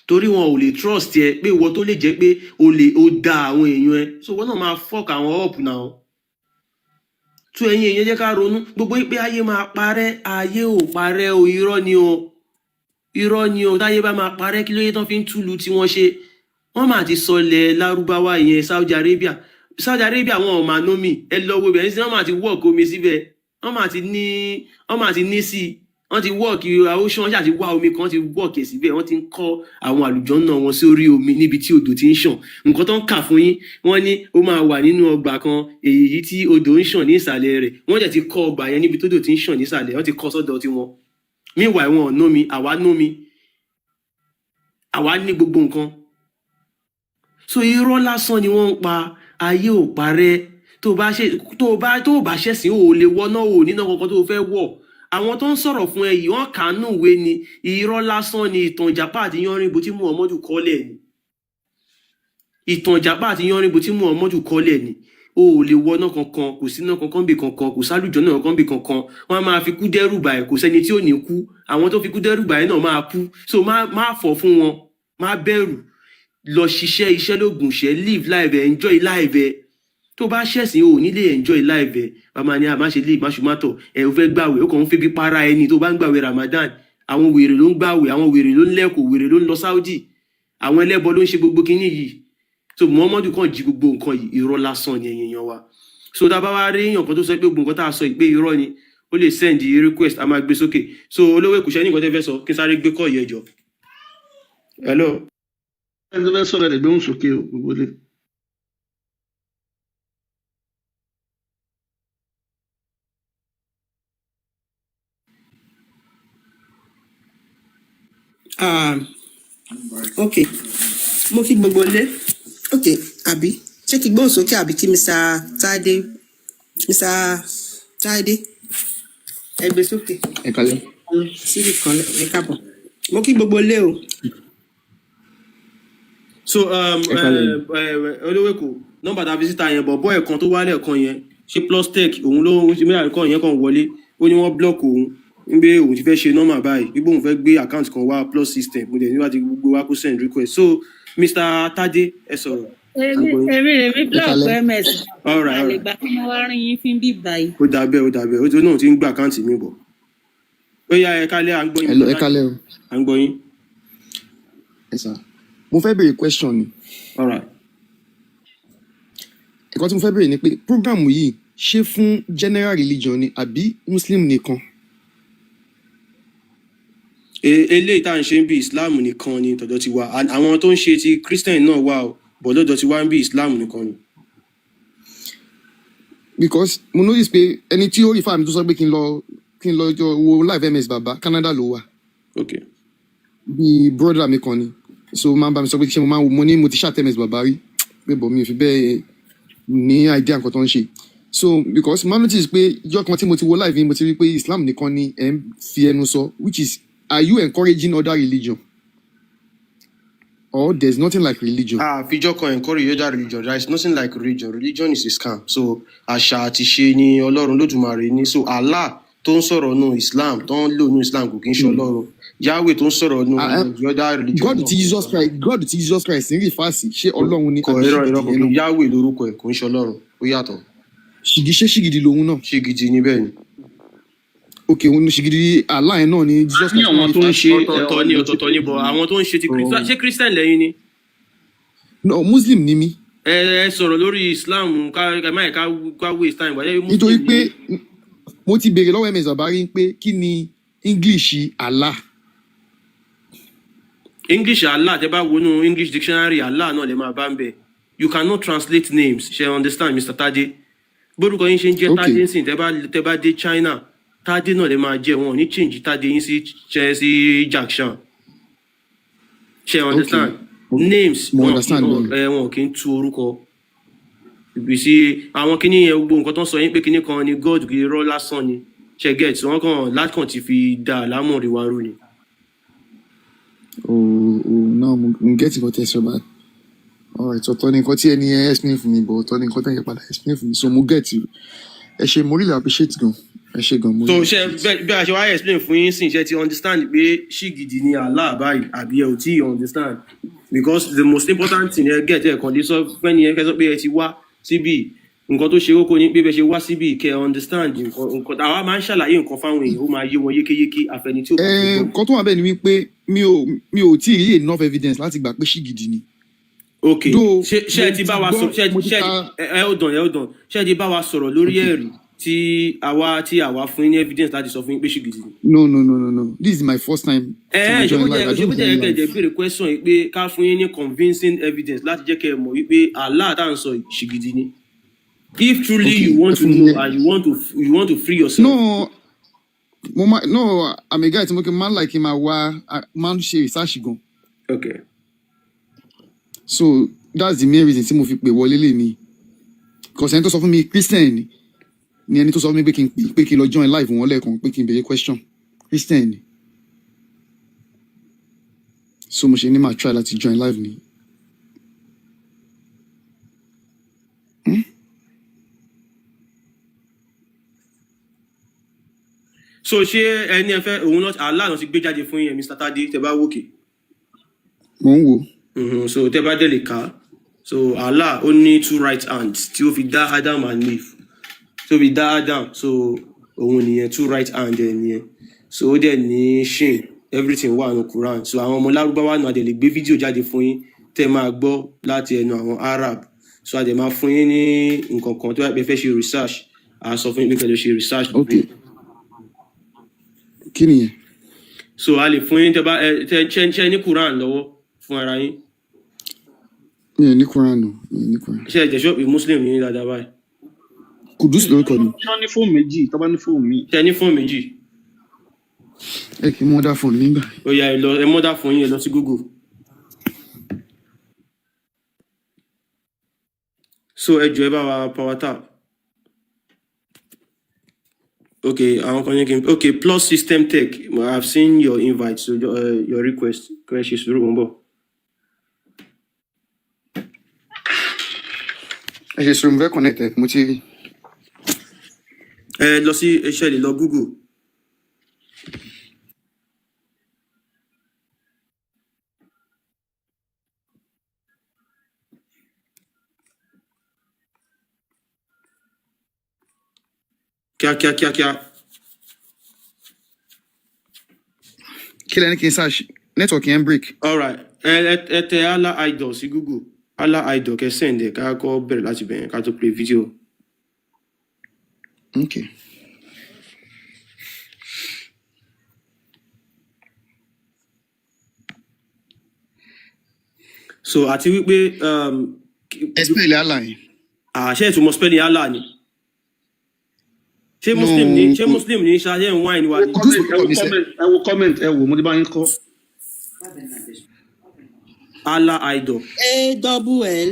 Speaker 1: torí wọn ò lè trust ẹ pé ìwọ tó lè jẹ́ pé o lè o da àwọn èèyàn ẹ. So ìwọ náà máa fuck àwọn up now. Tó ẹ̀yin èèyàn, jẹ́ ká ronú. Gbogbo pé ayé máa parẹ́, ayé ò parẹ́ o. Irọ́ ni o, irọ́ ni o. Táyé bá máa parẹ́, kí ló yẹ tán fi ń túlù tí wọ́n ṣe? Wọ́n máa ti sọlẹ̀ Lárúbáwá yẹn, Saudi Arabia. Saudi Arabia, wọn ò máa nómì. Ẹ lọ wo ibẹ̀ ní, wọ́n máa ti wọ́ọ̀kì omi síbẹ̀, wọ́n máa ti ní, wọ́n máa ti ní sí i. Wọ́n ti work ocean, wọ́n ṣáà ti wá omi kan, wọ́n ti work ẹ̀ síbẹ̀. Wọ́n ti ń kọ́ àwọn àlùjọ́nà wọn sórí omi níbi tí odò ti ń ṣàn. Nǹkan tó ń kà fún yín, wọ́n ní ó máa wà nínú ọgbà kan èyí tí odò ń ṣàn ní ìsàlẹ̀ rẹ̀. Wọ́n dẹ̀ ti kọ́ ọgbà yẹn níbi tódò ti ń ṣàn nísàlẹ̀. Wọ́n ti kọ́ sọ́dọ̀ tiwọn. Meanwhile, wọn ò nómi, àwa nómi, àwa ní gbogbo nǹkan. So irọ́ lásán ni wọ́n ń pa. Ayé ò parẹ́. Tó o bá ṣẹ̀sìn, o ò lè wọná, o ò níná kankan tó o fẹ́ wọ̀. Àwọn tó ń sọ̀rọ̀ fún ẹ yìí, wọ́n kàánú ìwé ni. Irọ́ lásán ni. Ìtàn ìjàpá àti yánrìnbó tí Muhammadu kọ́lẹ̀ ni. Ìtàn ìjàpá àti yánrìnbó tí Muhammadu kọ́lẹ̀ ni. O ò lè wọná kankan, kò síná kankan bì kankan, kò sálùjọ náà kankan bì kankan. Wọ́n á máa fi kú dẹ́rù bà ẹ́. Kò sẹ́ni tí ò ní kú. Àwọn tó fi kú dẹ́rù bà ẹ́ náà máa kú. So má fọ̀ fún wọn, má bẹ̀rù. Lọ ṣiṣẹ́, iṣẹ́ lóògùn ṣẹ́. Live life ẹ, enjoy life ẹ. Tó bá ṣẹ̀sìn, o ò ní lè enjoy life ẹ. Bàmá ni a má ṣe lè má ṣe má tọ̀ ẹ. Ò fẹ́ gbàwẹ̀, ó kàn ń febi para ẹni. Tó bá ń gbàwẹ̀ Ramadan, àwọn wèrè ló ń gbàwẹ̀, àwọn wèrè ló ń lẹ́kọ̀ọ́, wèrè ló ń lọ Saudi, àwọn ẹlẹ́bọ ló ń ṣe gbogbo kinní yìí. So Muhammadu kàn jí gbogbo nǹkan yìí. Irọ́ lásán ni, ẹ̀yin èèyàn wa. So tá a bá wá rí èèyàn kan tó sọ pé gbogbo nǹkan tá a sọ yìí pé irọ́ ni, ó lè send request, a máa gbé sókè. So olówó èkúṣẹ́ ní nǹkan tẹ́ fẹ́ sọ, kí n sáré gbé kọ́ yẹn jọ. Hello.
Speaker 10: Ẹni tó fẹ́ sọ̀rọ̀ ẹ̀ gbóhùn sókè o, gbogbo lè.
Speaker 8: Ah, ok, mo kí gbogbo ilé. Ok, àbí ṣé kí gbóhùn sókè, àbí kí Mr. Tade, Mr. Tade, ẹ gbé sókè.
Speaker 11: Ẹ kalẹ.
Speaker 8: Síbì kan, ẹ káàbọ̀. Mo kí gbogbo ilé o.
Speaker 1: So
Speaker 11: Ẹ kalẹ.
Speaker 1: Olówó èkó, nọ́mbà tá a fi síta yẹn, bọ̀ bọ́ ẹ̀kan tó wálẹ̀ kan yẹn, ṣé plus tech òun ló ń ṣe mẹ́rin kan yẹn kan wọlé. Ó ní wọ́n block òun, ń gbé òun ti fẹ́ ṣe nọ́mbà báyìí, wípé òun fẹ́ gbé account kan wá plus system. Mo dẹ̀ níwájú gbogbo wa kó send request. So Mr. Tade, ẹ sọ̀rọ̀, à ń
Speaker 7: Èmi
Speaker 1: gbọ́ yín.
Speaker 7: èmi rèmi
Speaker 11: Ẹ
Speaker 7: block
Speaker 11: kalẹ.
Speaker 7: ms
Speaker 1: All right,
Speaker 7: a
Speaker 1: all
Speaker 7: lè
Speaker 1: right.
Speaker 7: gbà kí mo wá rí yín fín bí báyìí.
Speaker 1: Ó dà bẹ́ẹ̀, ó dà bẹ́ẹ̀. Ó ti náà ti ń gbé account mi bọ̀. Ó yá, ẹ kálẹ̀, à ń gbọ́ yín.
Speaker 11: Hello,
Speaker 1: Mr.
Speaker 11: ẹ
Speaker 1: Tade,
Speaker 11: kalẹ o.
Speaker 1: à ń gbọ́ yín.
Speaker 11: Ẹ sà, mo fẹ́ béèrè question ni.
Speaker 1: All right.
Speaker 11: Ẹ̀kọ́ tí mo fẹ́ béèrè ni pé program yìí, ṣé fún general religion ni àbí Muslim nìkan?
Speaker 1: Eléyìí tá à ń ṣe ń bí, Islam nìkan ni tọ̀dọ̀ ti wà. And àwọn tó ń ṣe ti Christian náà wà o, bọ̀ lọ́dọ̀ ti wá ń bí, Islam nìkan ni.
Speaker 11: Because mo notice pé ẹni tí ó rí fáàmì tó sọ pé kí n lọ jọ wo live ms baba, Canada ló wà. Bí brother mi kan ni, so ó máa ń bá mi sọ pé ṣé mo máa ń wo. Mo ní mo ti chat ms baba rí pé, bọ̀ mi ò fi bẹ́ẹ̀ ní idea nǹkan tó ń ṣe. So because mo notice pé ìjọ kan tí mo ti wo live yìí, mo ti rí pé Islam nìkan ni ẹ̀ ń fi ẹnu sọ, which is, are you encouraging other religion or there's nothing like religion?
Speaker 1: Ah, fijọ́ kan encourage other religion. There is nothing like religion. Religion is a scam. So àṣà àti ṣe ni Ọlọ́run Lódùmarè ní. So Allah tó ń sọ̀rọ̀ nù Islam, tó ń lò nù Islam, kò kí ń ṣe Ọlọ́run. Yahweh tó ń sọ̀rọ̀ nù
Speaker 11: Ah,
Speaker 1: the other religion
Speaker 11: God
Speaker 1: náà
Speaker 11: tí Jesus Christ, God tí Jesus Christ ń refer sí, ṣé Ọlọ́run ni
Speaker 1: kò
Speaker 11: àbí
Speaker 1: irọ́
Speaker 11: ṣìgìdì
Speaker 1: irọ́, kò
Speaker 11: yẹn
Speaker 1: kí
Speaker 11: náà?
Speaker 1: Yahweh lórúkọ ẹ̀, kò ń ṣe Ọlọ́run, ó yàtọ̀.
Speaker 11: Ṣìgì, ṣé ṣìgìdì lòun náà?
Speaker 1: Ṣé gidi ni, bẹ́ẹ̀ ni.
Speaker 11: Ok, òun ni ṣìgìdì. Allah yẹn náà ni Jesus
Speaker 2: Ní
Speaker 11: Christ náà
Speaker 2: àwọn tó ń
Speaker 11: refer sí.
Speaker 2: ṣe
Speaker 1: Ọ̀tọ̀ọ̀tọ̀ ni, ọ̀tọ̀ọ̀tọ̀ ni, bọ̀ àwọn tó ń ṣe ti Christian, ṣé Christian lẹ́yìn ni?
Speaker 11: No, Muslim ni mí.
Speaker 1: Ẹ sọ̀rọ̀ lórí Islam, ká má yẹ ká waste time wáyé.
Speaker 11: Nítorí
Speaker 1: Muslim
Speaker 11: pé
Speaker 1: ni.
Speaker 11: Mo ti béèrè lọ́wọ́ ms baba rí pé kí ni English Allah?
Speaker 1: English Allah, tẹ bá wọnú English dictionary, Allah náà lè máa bá ń bẹ. You cannot translate names, ṣe understand, Mr. Tade? Bórúkọ yín ṣe ń jẹ́
Speaker 11: Ok.
Speaker 1: Tade ń sìn, tẹ bá dé China, Tade náà lè máa jẹ́. Wọn ò ní change Tade yín sí Jackson, ṣe
Speaker 11: Ok.
Speaker 1: understand? Names
Speaker 11: Mo
Speaker 1: wọn kì í
Speaker 11: understand bẹ́ẹ̀.
Speaker 1: ẹ wọn kì í tú orúkọ ibi sí àwọn kinní yẹn. Gbogbo nǹkan tó ń sọ yín pé kinní kan ni God, kì í, irọ́ lásán ni. Ṣe get? Wọn kàn látkàn ti fi dà lámọ̀rí wa rú ni.
Speaker 11: Oh, now mo get nǹkan tẹ́ sọ báyìí. Alright, ọ̀tọ̀ ni nǹkan tí ẹni yẹn explain fún mi, but ọ̀tọ̀ ni nǹkan tẹ́yẹ padà explain fún mi. So mo get you. Ẹ ṣe, mo really appreciate gan. Ẹ ṣe gan, mo
Speaker 1: So
Speaker 11: really
Speaker 1: ṣe
Speaker 11: appreciate.
Speaker 1: bẹ́ẹ̀ bí a ṣe wá explain fún yín sìn, ṣe ti understand pé ṣìgìdì ni Allah báyìí, àbí ẹ ò tí ì understand? Because the most important thing ẹ get, ẹ kàn lè sọ fẹ́ni ẹ fẹ́ sọ pé ẹ ti wá síbí, nǹkan tó ṣe kókó ni pé bẹ́ẹ̀ ṣe wá síbí, kẹ́ ẹ understand nǹkan àwa máa ń ṣàlàyé nǹkan fáwọn èèyàn, ó máa yé wọn yékéyéké, àfẹni tí ò bá ti
Speaker 11: Ẹ
Speaker 1: gbọ́.
Speaker 11: nǹkan tó wà bẹ́ẹ̀ ni wípé mi ò tí ì rí enough evidence láti gbà pé ṣìgìdì ni.
Speaker 1: Ok.
Speaker 11: Though
Speaker 1: Ṣé
Speaker 11: mo
Speaker 1: ẹ ti
Speaker 11: ti
Speaker 1: bá wa sọ
Speaker 11: gbọ́,
Speaker 1: ṣé
Speaker 11: mo ti
Speaker 1: ṣé
Speaker 11: ka
Speaker 1: ẹ hold on, ẹ hold on. Ṣé ẹ ti bá wa sọ̀rọ̀ lórí
Speaker 11: Ok.
Speaker 1: ẹ̀rí tí àwa fún yín ní evidence láti sọ fún yín pé ṣìgìdì ni?
Speaker 11: No, no, no, no, no, this is my first time
Speaker 1: Ẹ
Speaker 11: tí mo
Speaker 1: ẹ ṣe
Speaker 11: join
Speaker 1: bó jẹ́
Speaker 11: live. I
Speaker 1: ṣe bó
Speaker 11: don't
Speaker 1: jẹ́
Speaker 11: join
Speaker 1: kẹ́ ẹ
Speaker 11: live.
Speaker 1: jẹ́ béèrè question yìí pé ká fún yín ní convincing evidence láti jẹ́ kẹ́ ẹ mọ̀ wípé Allah tá à ń sọ yìí ṣìgìdì ni. If truly
Speaker 11: Okay,
Speaker 1: you want
Speaker 11: ẹ
Speaker 1: to
Speaker 11: fún mi
Speaker 1: know
Speaker 11: ní.
Speaker 1: and you want to free yourself.
Speaker 11: No, mo ma, no, I'm a guy tí mo kí n máa ń like kí n máa wá, máa ń ṣe research gan. So that's the main reason tí mo fi pè wọlé lè ní, because ẹni tó sọ fún mi, Christian ni ẹni tó sọ fún mi pé kí n pè, pé kí n lọ join live wọn lẹ́ẹ̀kan, pé kí n béèrè question. Christian ni. So mo ṣe ní máa try láti join live ni.
Speaker 1: So ṣé ẹni ẹ fẹ́ òun náà, Allah náà ti gbé jáde fún yín, Mr. Tade, tẹ bá wòkè?
Speaker 11: Mo ń wò.
Speaker 1: So tẹ bá dẹ̀ lè kà á, so Allah ó ní two right hands tí ó fi dá Adam and Eve, tí ó fi dá Adam. So òun nìyẹn, two right hand ẹ nìyẹn. So ó dẹ̀ ní shin, everything wà ní Quran. So àwọn ọmọ Lárúbáwá náà, a dẹ̀ lè gbé fídíò jáde fún yín tẹ́ máa gbọ́ láti ẹnu àwọn Arab. So a dẹ̀ máa fún yín ní nǹkan kan tó bá pẹ́ fẹ́ ṣe research, a sọ fún yín pé kẹ́ lọ ṣe research
Speaker 11: Ok,
Speaker 1: lórí ẹ̀.
Speaker 11: Kí nìyẹn?
Speaker 1: So a lè fún yín, tẹ́ bá ẹ tẹ́ ṣe ní Quran lọ́wọ́ fún ara yín?
Speaker 11: Mi ò ní Quran o, mi ò ní Quran.
Speaker 1: Ṣe ẹ jẹ́ ṣọ́ọ̀bù Muslim yín dáadáa báyìí?
Speaker 11: Kudus lórúkọ mi.
Speaker 10: Ṣé wọ́n ní fóònù méjì tó bá ní fóònù míì?
Speaker 1: Ṣe ní fóònù méjì?
Speaker 11: Ẹ kì í mú ọdá fóònù nígbà.
Speaker 1: Ó yá, ẹ lọ, ẹ mọ́dà fún yín, ẹ lọ sí Google. So ẹ jọ̀ọ́, ẹ bá wa power tap. Okay, àwọn kan ní kí n, okay, Plus System Tech, I have seen your invite, so your request, kí ẹ ṣe sùúrù, mò ń bọ̀.
Speaker 11: Ẹ ṣe sùúrù, mo fẹ́ connect ẹ, mo ti rí.
Speaker 1: Ẹ lọ sí iṣẹ́, lè lọ Google. Kíákíá kíákíá.
Speaker 11: Kí lẹni kí n search? Network yẹn break.
Speaker 1: Alright, ẹ tẹ Allah idol sí Google, Allah idol, kẹ send ẹ, ká kọ́ bẹ̀rẹ̀ láti bẹ̀rẹ̀ ká tó play video.
Speaker 11: Ok.
Speaker 1: So àti wípé
Speaker 11: Ẹ spell Allah yẹn.
Speaker 1: Àṣẹ ìtumọ̀ spelling Allah ni, ṣé
Speaker 11: No.
Speaker 1: Muslim ni, ṣé Muslim ni ṣáṣẹ́ ń wáìnì wa ni?
Speaker 11: Kudus
Speaker 10: Ẹ wo
Speaker 11: lórúkọ mi sẹ.
Speaker 10: comment, ẹ wo comment, ẹ wò, mo ti bá yín kọ́.
Speaker 1: Allah idol.
Speaker 8: A double L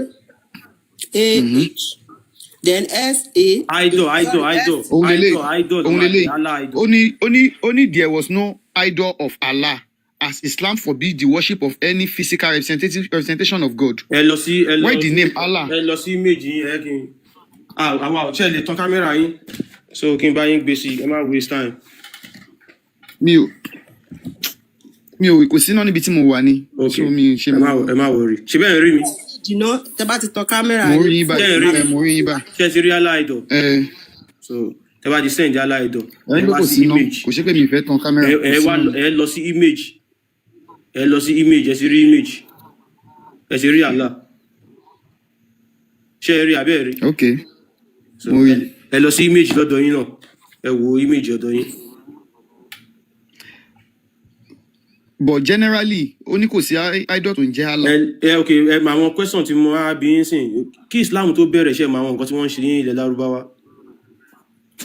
Speaker 8: A H then S A
Speaker 1: Idol, idol.
Speaker 8: Sorry,
Speaker 1: Idol.
Speaker 8: S.
Speaker 11: Òun lélẹ̀.
Speaker 1: Idol, idol ló
Speaker 11: Òun
Speaker 1: máa
Speaker 11: lélẹ̀.
Speaker 1: pè, Allah idol.
Speaker 11: Ó ní there was no idol of Allah, as Islam forbid the worship of any physical representative representation of God.
Speaker 1: Ẹ lọ sí, ẹ lọ
Speaker 11: Why the
Speaker 1: sí
Speaker 11: name Allah?
Speaker 1: Ẹ lọ sí image yín, ẹ kí n, ah, àwa ò ṣe lè tan kámẹ́rà yín, so kí n bá yín gbé sí, ẹ má waste time.
Speaker 11: Mi ò kò sí náà níbi tí mo wà ni.
Speaker 1: Ok.
Speaker 11: So mi ṣe
Speaker 1: Ẹ má ẹ má worry, ṣe bẹ́ẹ̀ ń rí mi?
Speaker 8: Jìnnà, tẹ bá ti tan kámẹ́rà
Speaker 11: Mo
Speaker 8: yín.
Speaker 11: rí yín
Speaker 1: Ṣé ẹ
Speaker 11: báyìí.
Speaker 1: rí
Speaker 11: Ẹ
Speaker 1: mi?
Speaker 11: mo rí yín báyìí.
Speaker 1: Ṣé ẹ ti rí Allah idol?
Speaker 11: Ẹ.
Speaker 1: So tẹ bá ti send Allah idol,
Speaker 11: Ẹ
Speaker 1: ẹ
Speaker 11: ní pé
Speaker 1: wá
Speaker 11: kò
Speaker 1: sí
Speaker 11: sí iná.
Speaker 1: image.
Speaker 11: Kò ṣe pé mi ì fẹ́ tan kámẹ́rà.
Speaker 1: Ẹ
Speaker 11: Kò
Speaker 1: ẹ
Speaker 11: sí
Speaker 1: wá
Speaker 11: iná ni.
Speaker 1: ẹ lọ sí image, ẹ lọ sí image, ẹ ti rí image, ẹ ti rí Allah. Ṣé ẹ rí abẹ́ ẹ rí?
Speaker 11: Ok.
Speaker 1: So
Speaker 11: Mo rí.
Speaker 1: Ẹ lọ sí image lọ́dọ̀ yín náà, ẹ wo image ọ̀dọ̀ yín.
Speaker 11: But generally, ó ní kò sí idol tó ń jẹ́ Allah.
Speaker 1: Ẹ ok, ẹ mọ àwọn question tí mo á bí yín sìn, kí Islam tó bẹ̀rẹ̀, ṣe mọ àwọn nǹkan tí wọ́n ń ṣe ní ilẹ̀ Lárúbáwá?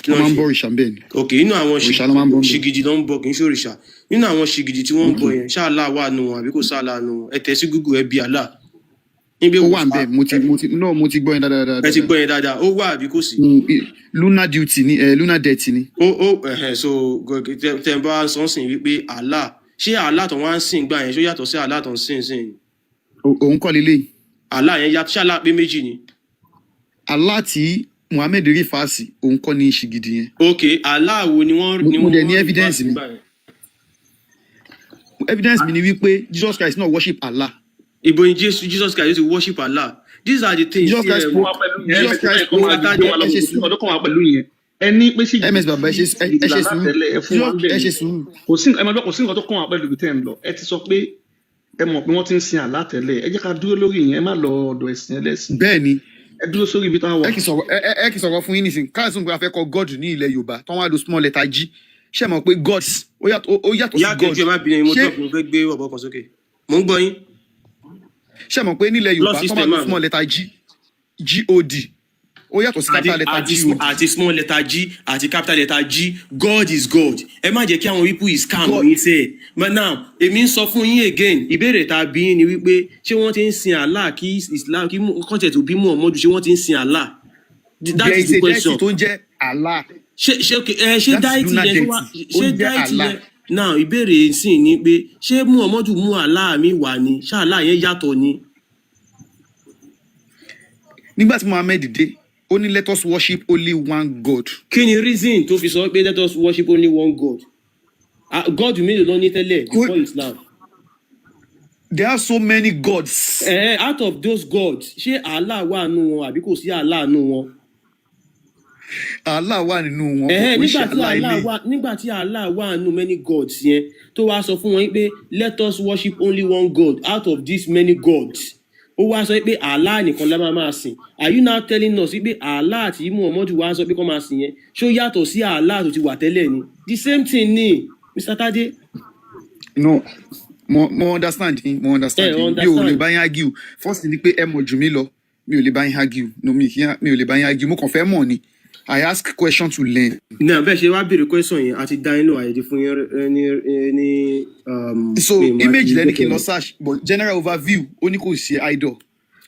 Speaker 1: Kí
Speaker 11: Wọ́n
Speaker 1: ló ń
Speaker 11: máa ń
Speaker 1: ṣe?
Speaker 11: bọ òrìṣà bẹ́ẹ̀ ni.
Speaker 1: Ok, inú àwọn
Speaker 11: Òrìṣà ló máa ń bọ ń bẹ̀.
Speaker 1: ṣìgìdì ló ń bọ, kì í ṣe òrìṣà. Nínú àwọn ṣìgìdì tí wọ́n ń
Speaker 11: Ok.
Speaker 1: bọ yẹn, ṣá Allah wà nù wọn àbí kò sá Allah nù wọn? Ẹ tẹ̀ sí Google, ẹ bí Allah níbi.
Speaker 11: Ó wà ń bẹ̀, mo ti no, mo ti gbọ́ yẹn dáadáa.
Speaker 1: Ẹ ti
Speaker 11: Dáadáa.
Speaker 1: Gbọ́ yẹn dáadáa, ó wà àbí kò sí?
Speaker 11: Lunar duty ni, lunar death ni.
Speaker 1: Ó ẹ̀hẹ̀, so tẹ bá ń sọ sìn wípé Allah, ṣé Allah tó wá ń sìn gbà yẹn, ṣó yàtọ̀ sí Allah tó ń sìn sìn?
Speaker 11: Òun kọ́ leléyìí.
Speaker 1: Allah yẹn yàtọ̀, ṣé Allah pé méjì ni?
Speaker 11: Allah tí Muhammed rí fàásì, òun kọ́ ni ṣìgìdì yẹn.
Speaker 1: Ok, Allah wo ni wọ́n
Speaker 11: Mo
Speaker 1: ni
Speaker 11: mo
Speaker 1: wọ́n
Speaker 11: dẹ̀ ní
Speaker 1: rí
Speaker 11: evidence
Speaker 1: fásitì
Speaker 11: mi.
Speaker 1: gbà yẹn?
Speaker 11: Evidence mi ni wípé Jesus Christ náà worship Allah.
Speaker 1: Ibo ni Jésù, Jesus Christ ti worship Allah? These are the things
Speaker 11: Jesus
Speaker 1: tí
Speaker 11: Christ
Speaker 1: ẹ
Speaker 10: Wà
Speaker 11: spoke
Speaker 10: pẹ̀lú yẹn,
Speaker 11: Jesus
Speaker 10: ẹ
Speaker 11: Christ
Speaker 10: kọ́
Speaker 11: spoke
Speaker 10: máa
Speaker 1: Mr.
Speaker 10: gbé wa lọ,
Speaker 11: Ẹ ṣe
Speaker 10: kò sí
Speaker 11: sùúrù.
Speaker 10: nǹkan tó kàn wá pẹ̀lú yẹn. Ẹ ní pé ṣìgìdì
Speaker 11: Ms baba, ẹ ṣe
Speaker 10: ṣìgìdì
Speaker 11: ẹ ṣe
Speaker 10: làlá
Speaker 11: sùúrù.
Speaker 10: tẹ́lẹ̀, ẹ fún wa
Speaker 11: Jesus
Speaker 10: ń bẹ̀
Speaker 11: ẹ
Speaker 10: ni.
Speaker 11: ṣe sùúrù.
Speaker 10: Kò sí, ẹ máa gbọ́, kò sí nǹkan tó kàn wá pẹ̀lú ibi tẹ́ ń lọ. Ẹ ti sọ pé ẹ mọ̀ pé wọ́n ti ń sin àlá tẹ́lẹ̀, ẹ jẹ́ ká dúró lórí ìyẹn, ẹ má lọ ọ̀dọ̀ ẹ̀sìn ẹlẹ́sìn.
Speaker 11: Bẹ́ẹ̀ ni.
Speaker 10: Ẹ dúró sórí ibi tá a wà.
Speaker 11: Ẹ kì í sọ̀rọ̀, ẹ kì í sọ̀rọ̀ fún yín nísìnyí. Káàsùn pé a fẹ́ kọ God ní ilẹ̀ Yorùbá tí wọ́n wá lo small letter G. Ṣé ẹ mọ̀ pé gods ó yàtọ̀ sí
Speaker 1: Ìyá
Speaker 11: God?
Speaker 1: kejì, ẹ má bínú, mo
Speaker 11: Ṣé
Speaker 1: drop, mo fẹ́ gbé ọ̀bọ kan sókè. Mo ń gbọ́ yín.
Speaker 11: Ṣé ẹ mọ̀ pé nílẹ̀
Speaker 1: Plus
Speaker 11: Yorùbá tí wọ́n bá
Speaker 1: system
Speaker 11: lo
Speaker 1: àmì
Speaker 11: small letter G, God, ó yàtọ̀ sí
Speaker 1: àti
Speaker 11: capital letter
Speaker 1: àti
Speaker 11: God?
Speaker 1: Àti small letter G àti capital letter G, God is God. Ẹ má jẹ́ kí àwọn people is scam
Speaker 11: God
Speaker 1: yín sẹ́. But now, èmi ń sọ fún yín again, ìbéèrè tá a bí yín ni wípé ṣé wọ́n ti ń sin Allah kí Islam kí content tó bí Muhammadu, ṣé wọ́n ti ń sin Allah? That
Speaker 11: There
Speaker 1: is
Speaker 11: is
Speaker 1: the
Speaker 11: a deity
Speaker 1: question.
Speaker 11: tó ń jẹ́ Allah.
Speaker 1: Ṣé okay, ẹ ṣé
Speaker 11: That is
Speaker 1: deity
Speaker 11: lunar
Speaker 1: yẹn tó wá
Speaker 11: deity, ó
Speaker 1: ṣé
Speaker 11: ń jẹ́
Speaker 1: deity
Speaker 11: Allah.
Speaker 1: yẹn now, ìbéèrè sì ni pé ṣé Muhammadu mú Allah mi wà ní, ṣé Allah yẹn yàtọ̀ ni?
Speaker 11: Nígbà tí Muhammed dé, ó ní, "Let us worship only one God."
Speaker 1: Kí ni reason tó fi sọ pé let us worship only one God? Ah, God mélòó ló ní tẹ́lẹ̀ before Islam?
Speaker 11: There are so many gods.
Speaker 1: Out of those gods, ṣé Allah wà nù wọn àbí kò sí Allah nù wọn?
Speaker 11: Allah wà nínú wọn, kò ń ṣe
Speaker 1: Nígbà tí
Speaker 11: Allah
Speaker 1: Allah
Speaker 11: ilé.
Speaker 1: wà, nígbà tí Allah wà nù many gods yẹn, tó wá sọ fún wọn pé let us worship only one God out of these many gods, ó wá sọ pé Allah nìkan la máa sìn. Are you now telling us pé Allah tí Muhammadu wá sọ pé kó máa sìn yẹn, ṣó yàtọ̀ sí Allah tó ti wà tẹ́lẹ̀ ni? The same thing ni, Mr. Tade.
Speaker 11: No, mo understand yín, mo understand
Speaker 1: Ẹ
Speaker 11: yín. Mi ò lè
Speaker 1: understand.
Speaker 11: bá yín argue. First ni pé ẹ mọ̀ jù mí lọ, mi ò lè bá yín argue. No, mi kì í, mi ò lè bá yín argue. Mo kàn fẹ́ mọ̀ ni. I ask question to learn.
Speaker 1: Náà bẹ́ẹ̀ ṣe wá béèrè question yẹn, àti dá yín lò àyèdè fún yín ní
Speaker 11: So
Speaker 1: mi ò mọ
Speaker 11: image lẹ́ni kí n lọ
Speaker 1: àti
Speaker 11: search, but general overview, ó ní kò sí idol.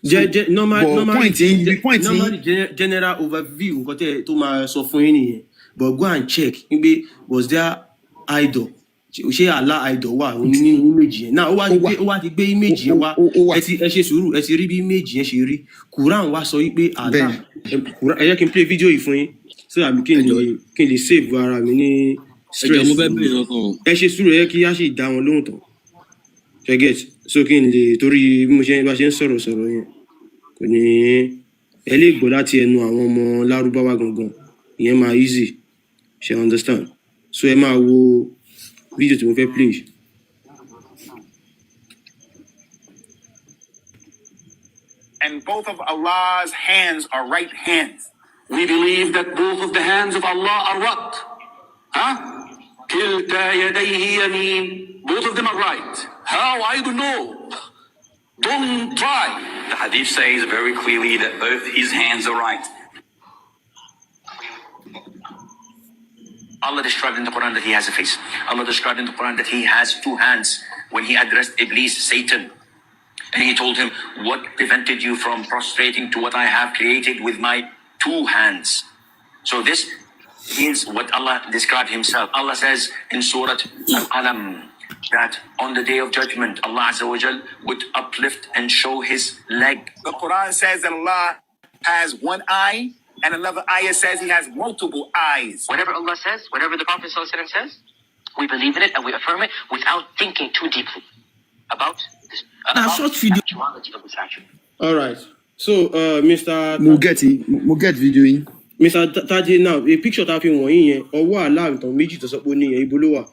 Speaker 11: So
Speaker 1: jẹ jẹ normal
Speaker 11: but
Speaker 1: normally
Speaker 11: point yín, the point yín
Speaker 1: normally general overview, nǹkan tẹ tó máa sọ fún yín nìyẹn. But go and check wípé was there idol, ṣé Allah idol wà nínú image yẹn náà? Ó wá
Speaker 11: Ó
Speaker 1: ti
Speaker 11: wà.
Speaker 1: gbé, ó wá ti gbé image
Speaker 11: Ó
Speaker 1: yẹn wá.
Speaker 11: ó wà.
Speaker 1: Ẹ ti ẹ ṣe sùúrù, ẹ ti rí bí image yẹn ṣe rí. Quran wá sọ wípé Allah
Speaker 11: Bẹ́ẹ̀.
Speaker 1: Quran, ẹ jẹ́ kí n play video yìí fún yín so that kí n
Speaker 12: Ẹ jọ
Speaker 1: lè kí n lè save ara mi ní
Speaker 12: Ẹ jọ,
Speaker 1: stress.
Speaker 12: mo fẹ́ béèrè kankan o.
Speaker 1: Ẹ ṣe sùúrù, ẹ jẹ́ kí á sì dá wọn lóhùn tán. Ṣe get? So kí n lè, torí bí mo ṣe bá ṣe ń sọ̀rọ̀ sọ̀rọ̀ yẹn, kò ní ẹ lè gbọ́ láti ẹnu àwọn ọmọ Lárúbáwá gangan, ìyẹn máa easy. Ṣe understand? So ẹ máa wo fídíò tí mo fẹ́ play.
Speaker 13: And both of Allah's hands are right hands. We believe that both of the hands of Allah are what? Huh? كلتا يديه يمين. Both of them are right. How? I don't know. Don't try.
Speaker 14: The hadith says very clearly that both his hands are right.
Speaker 13: Allah described in the Quran that he has a face. Allah described in the Quran that he has two hands when he addressed Iblis, Satan. And he told him, "What prevented you from prostrating to what I have created with my two hands?" So this is what Allah described himself. Allah says in Surah Al-Qalam that on the day of judgment, Allah Azza wa Jal would uplift and show his leg.
Speaker 15: The Quran says that Allah has one eye, and another ayah says he has multiple eyes.
Speaker 16: Whatever Allah says, whatever the Prophet ﷺ says, we believe in it and we affirm it without thinking too deeply about this,
Speaker 6: Na
Speaker 16: about
Speaker 6: short
Speaker 16: the
Speaker 6: video.
Speaker 16: actuality of this action.
Speaker 1: All right, so Mr.
Speaker 11: Mo get yín, mo get video yín.
Speaker 1: Mr. Taje, now a picture tá a fi wọ̀nyí yẹn, ọwọ́ Allah ìtàn méjì tó sọ pé ó ní yẹn, ibo ló wà?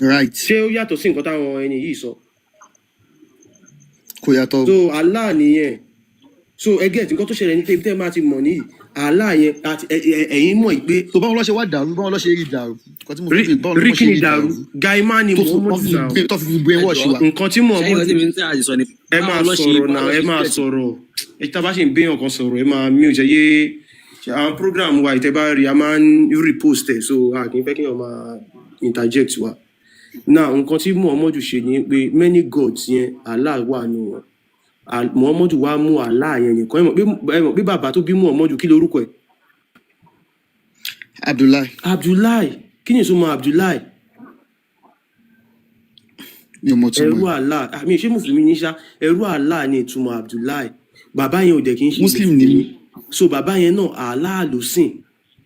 Speaker 11: Right.
Speaker 1: Ṣé ó yàtọ̀ sí nǹkan táwọn ẹni yìí sọ?
Speaker 11: Kò yàtọ̀.
Speaker 1: So Allah nìyẹn. So ẹ get nǹkan tó ṣẹlẹ̀ ní pé ibi tẹ́ ẹ máa ti mọ̀ nìyí, Allah yẹn àti ẹ̀yin mọ̀ pé
Speaker 11: So báwo ló ṣe wá dàrú? Báwo ló ṣe rí dàrú? Nǹkan tí mo
Speaker 1: rí
Speaker 11: fi báwo ló
Speaker 1: rí
Speaker 11: ṣe
Speaker 1: kí ni
Speaker 11: rí
Speaker 1: dàrú?
Speaker 11: dàrú
Speaker 1: Gaimá ni
Speaker 11: tó fi
Speaker 1: Muhammadu
Speaker 11: tó fi
Speaker 1: now.
Speaker 11: tó fi brainwash
Speaker 12: Ẹ jọ
Speaker 11: wa.
Speaker 1: Nǹkan tí
Speaker 12: ṣé nǹkan
Speaker 1: Muhammadu
Speaker 12: tí mi ń tẹ́ àti sọ ni
Speaker 1: Ẹ
Speaker 12: báwo
Speaker 1: máa
Speaker 12: ló ṣe
Speaker 1: sọ̀rọ̀
Speaker 12: báwo
Speaker 1: náà,
Speaker 12: ló
Speaker 1: ẹ
Speaker 12: ṣe
Speaker 1: máa
Speaker 12: get
Speaker 1: sọ̀rọ̀. Ẹ tá a bá ṣe ń béèyàn kan sọ̀rọ̀, ẹ máa mute. Ẹ yé àwọn program wa ìtẹ́ bá rí, a máa ń repost ẹ̀, so a kì í fẹ́ kéèyàn máa interject wa. Now, nǹkan tí Muhammadu ṣe ni pé many gods yẹn, Allah wà nù wọn. Muhammadu wá mú Allah yẹn nìkan. Ẹ mọ̀ pé bàbá tó bí Muhammadu, kí lorúkọ ẹ̀?
Speaker 11: Abdullahi.
Speaker 1: Abdullahi. Kí ni ìtumọ̀ Abdullahi?
Speaker 11: Mi ò mọ̀ túmọ̀
Speaker 1: Ẹrú
Speaker 11: ẹ̀.
Speaker 1: Allah. Àmì ṣé mùsùlùmí ní ṣá? Ẹrú Allah ni ìtumọ̀ Abdullahi. Bàbá yẹn ò dẹ̀ kí ń ṣe
Speaker 11: Muslim ni
Speaker 1: mùsùlùmí.
Speaker 11: mí.
Speaker 1: So bàbá yẹn náà, Allah ló sìn.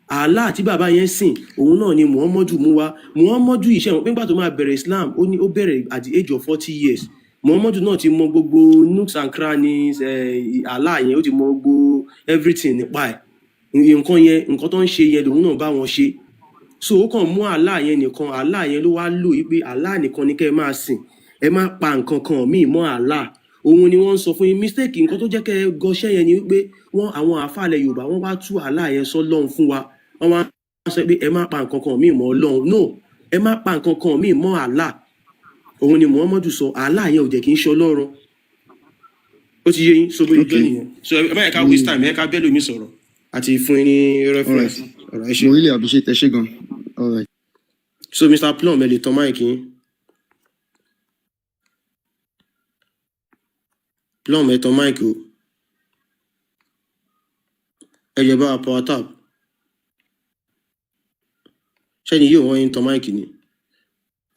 Speaker 1: Allah tí bàbá yẹn sìn, òun náà ni Muhammadu mú wá. Muhammadu yìí, ṣe mọ̀ pé nígbà tó máa bẹ̀rẹ̀ Islam, ó ní ó bẹ̀rẹ̀ at the age of 40 years. Muhammadu náà ti mọ gbogbo nooks and crannies Allah yẹn, ó ti mọ gbogbo everything nípa ẹ̀. Nǹkan yẹn, nǹkan tó ń ṣe yẹn lòun náà bá wọn ṣe. So ó kàn mú Allah yẹn nìkan. Allah yẹn ló wá lò yí pé Allah nìkan ni kẹ́ ẹ máa sìn, ẹ má pa nǹkan kan míì mọ́ Allah. Òun ni wọ́n ń sọ fún yín. Mistake nǹkan tó jẹ́ kẹ́ ẹ gọṣẹ́ yẹn ni wípé wọ́n, àwọn àáfàá Yorùbá, wọ́n wá tú Allah yẹn sọ́lọ́run fún wa. Wọ́n wá sọ pé ẹ má pa nǹkan kan míì mọ́ Ọlọ́run. No, ẹ má pa nǹkan kan míì mọ́ Allah. Òun ni Muhammadu sọ. Allah yẹn ò jẹ́ kí n ṣe Ọlọ́run. Ó ti yé yín? So bóyá
Speaker 11: Ok.
Speaker 1: jẹ́ nìyẹn. So ẹ má yẹ ká waste time, ẹ ká bẹ́ẹ̀ lómi sọ̀rọ̀ àti fún yín ní
Speaker 11: Alright.
Speaker 1: reference ọ̀rọ̀. Ẹ ṣe.
Speaker 11: Mo really appreciate, ẹ ṣé gan. Alright.
Speaker 1: So Mr Plum, ẹ lè tan mic yín. Plum, ẹ tan mic o. Ẹ jẹ́ bá wa power tap. Ṣẹ́ni yóò wọ́n yín tan mic ni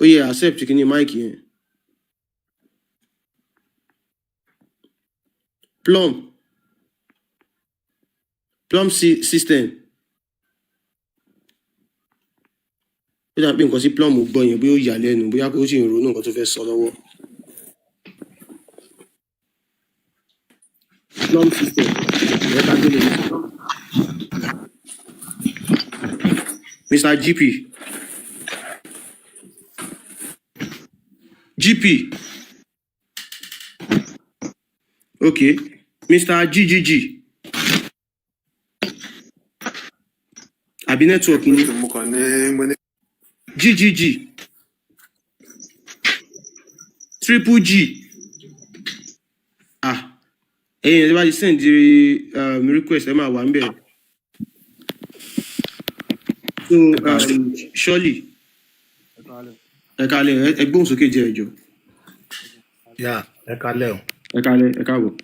Speaker 1: ó yẹ accept kí ni mic yẹn. Plum, Plum system. Ó dà pé nǹkan tí Plum gbọ́ yẹn, bóyá ó yà lẹ́nu, bóyá ó sì ń ronú nǹkan tó fẹ́ sọ lọ́wọ́. Plum system, ẹ ká gbélé. Mr GP, GP. Ok, Mr GGG, àbí network ni?
Speaker 17: Mo kàn ní mo ní.
Speaker 1: GGG, triple G. Ah, ẹ̀yin ẹ̀ bá ti send request, ẹ máa wà ń bẹ̀. So surely ẹ kalẹ̀, ẹ gbóhùn sókè jẹ́ ẹjọ́.
Speaker 17: Yà, ẹ kalẹ o.
Speaker 1: Ẹ kalẹ̀, ẹ káàbọ̀.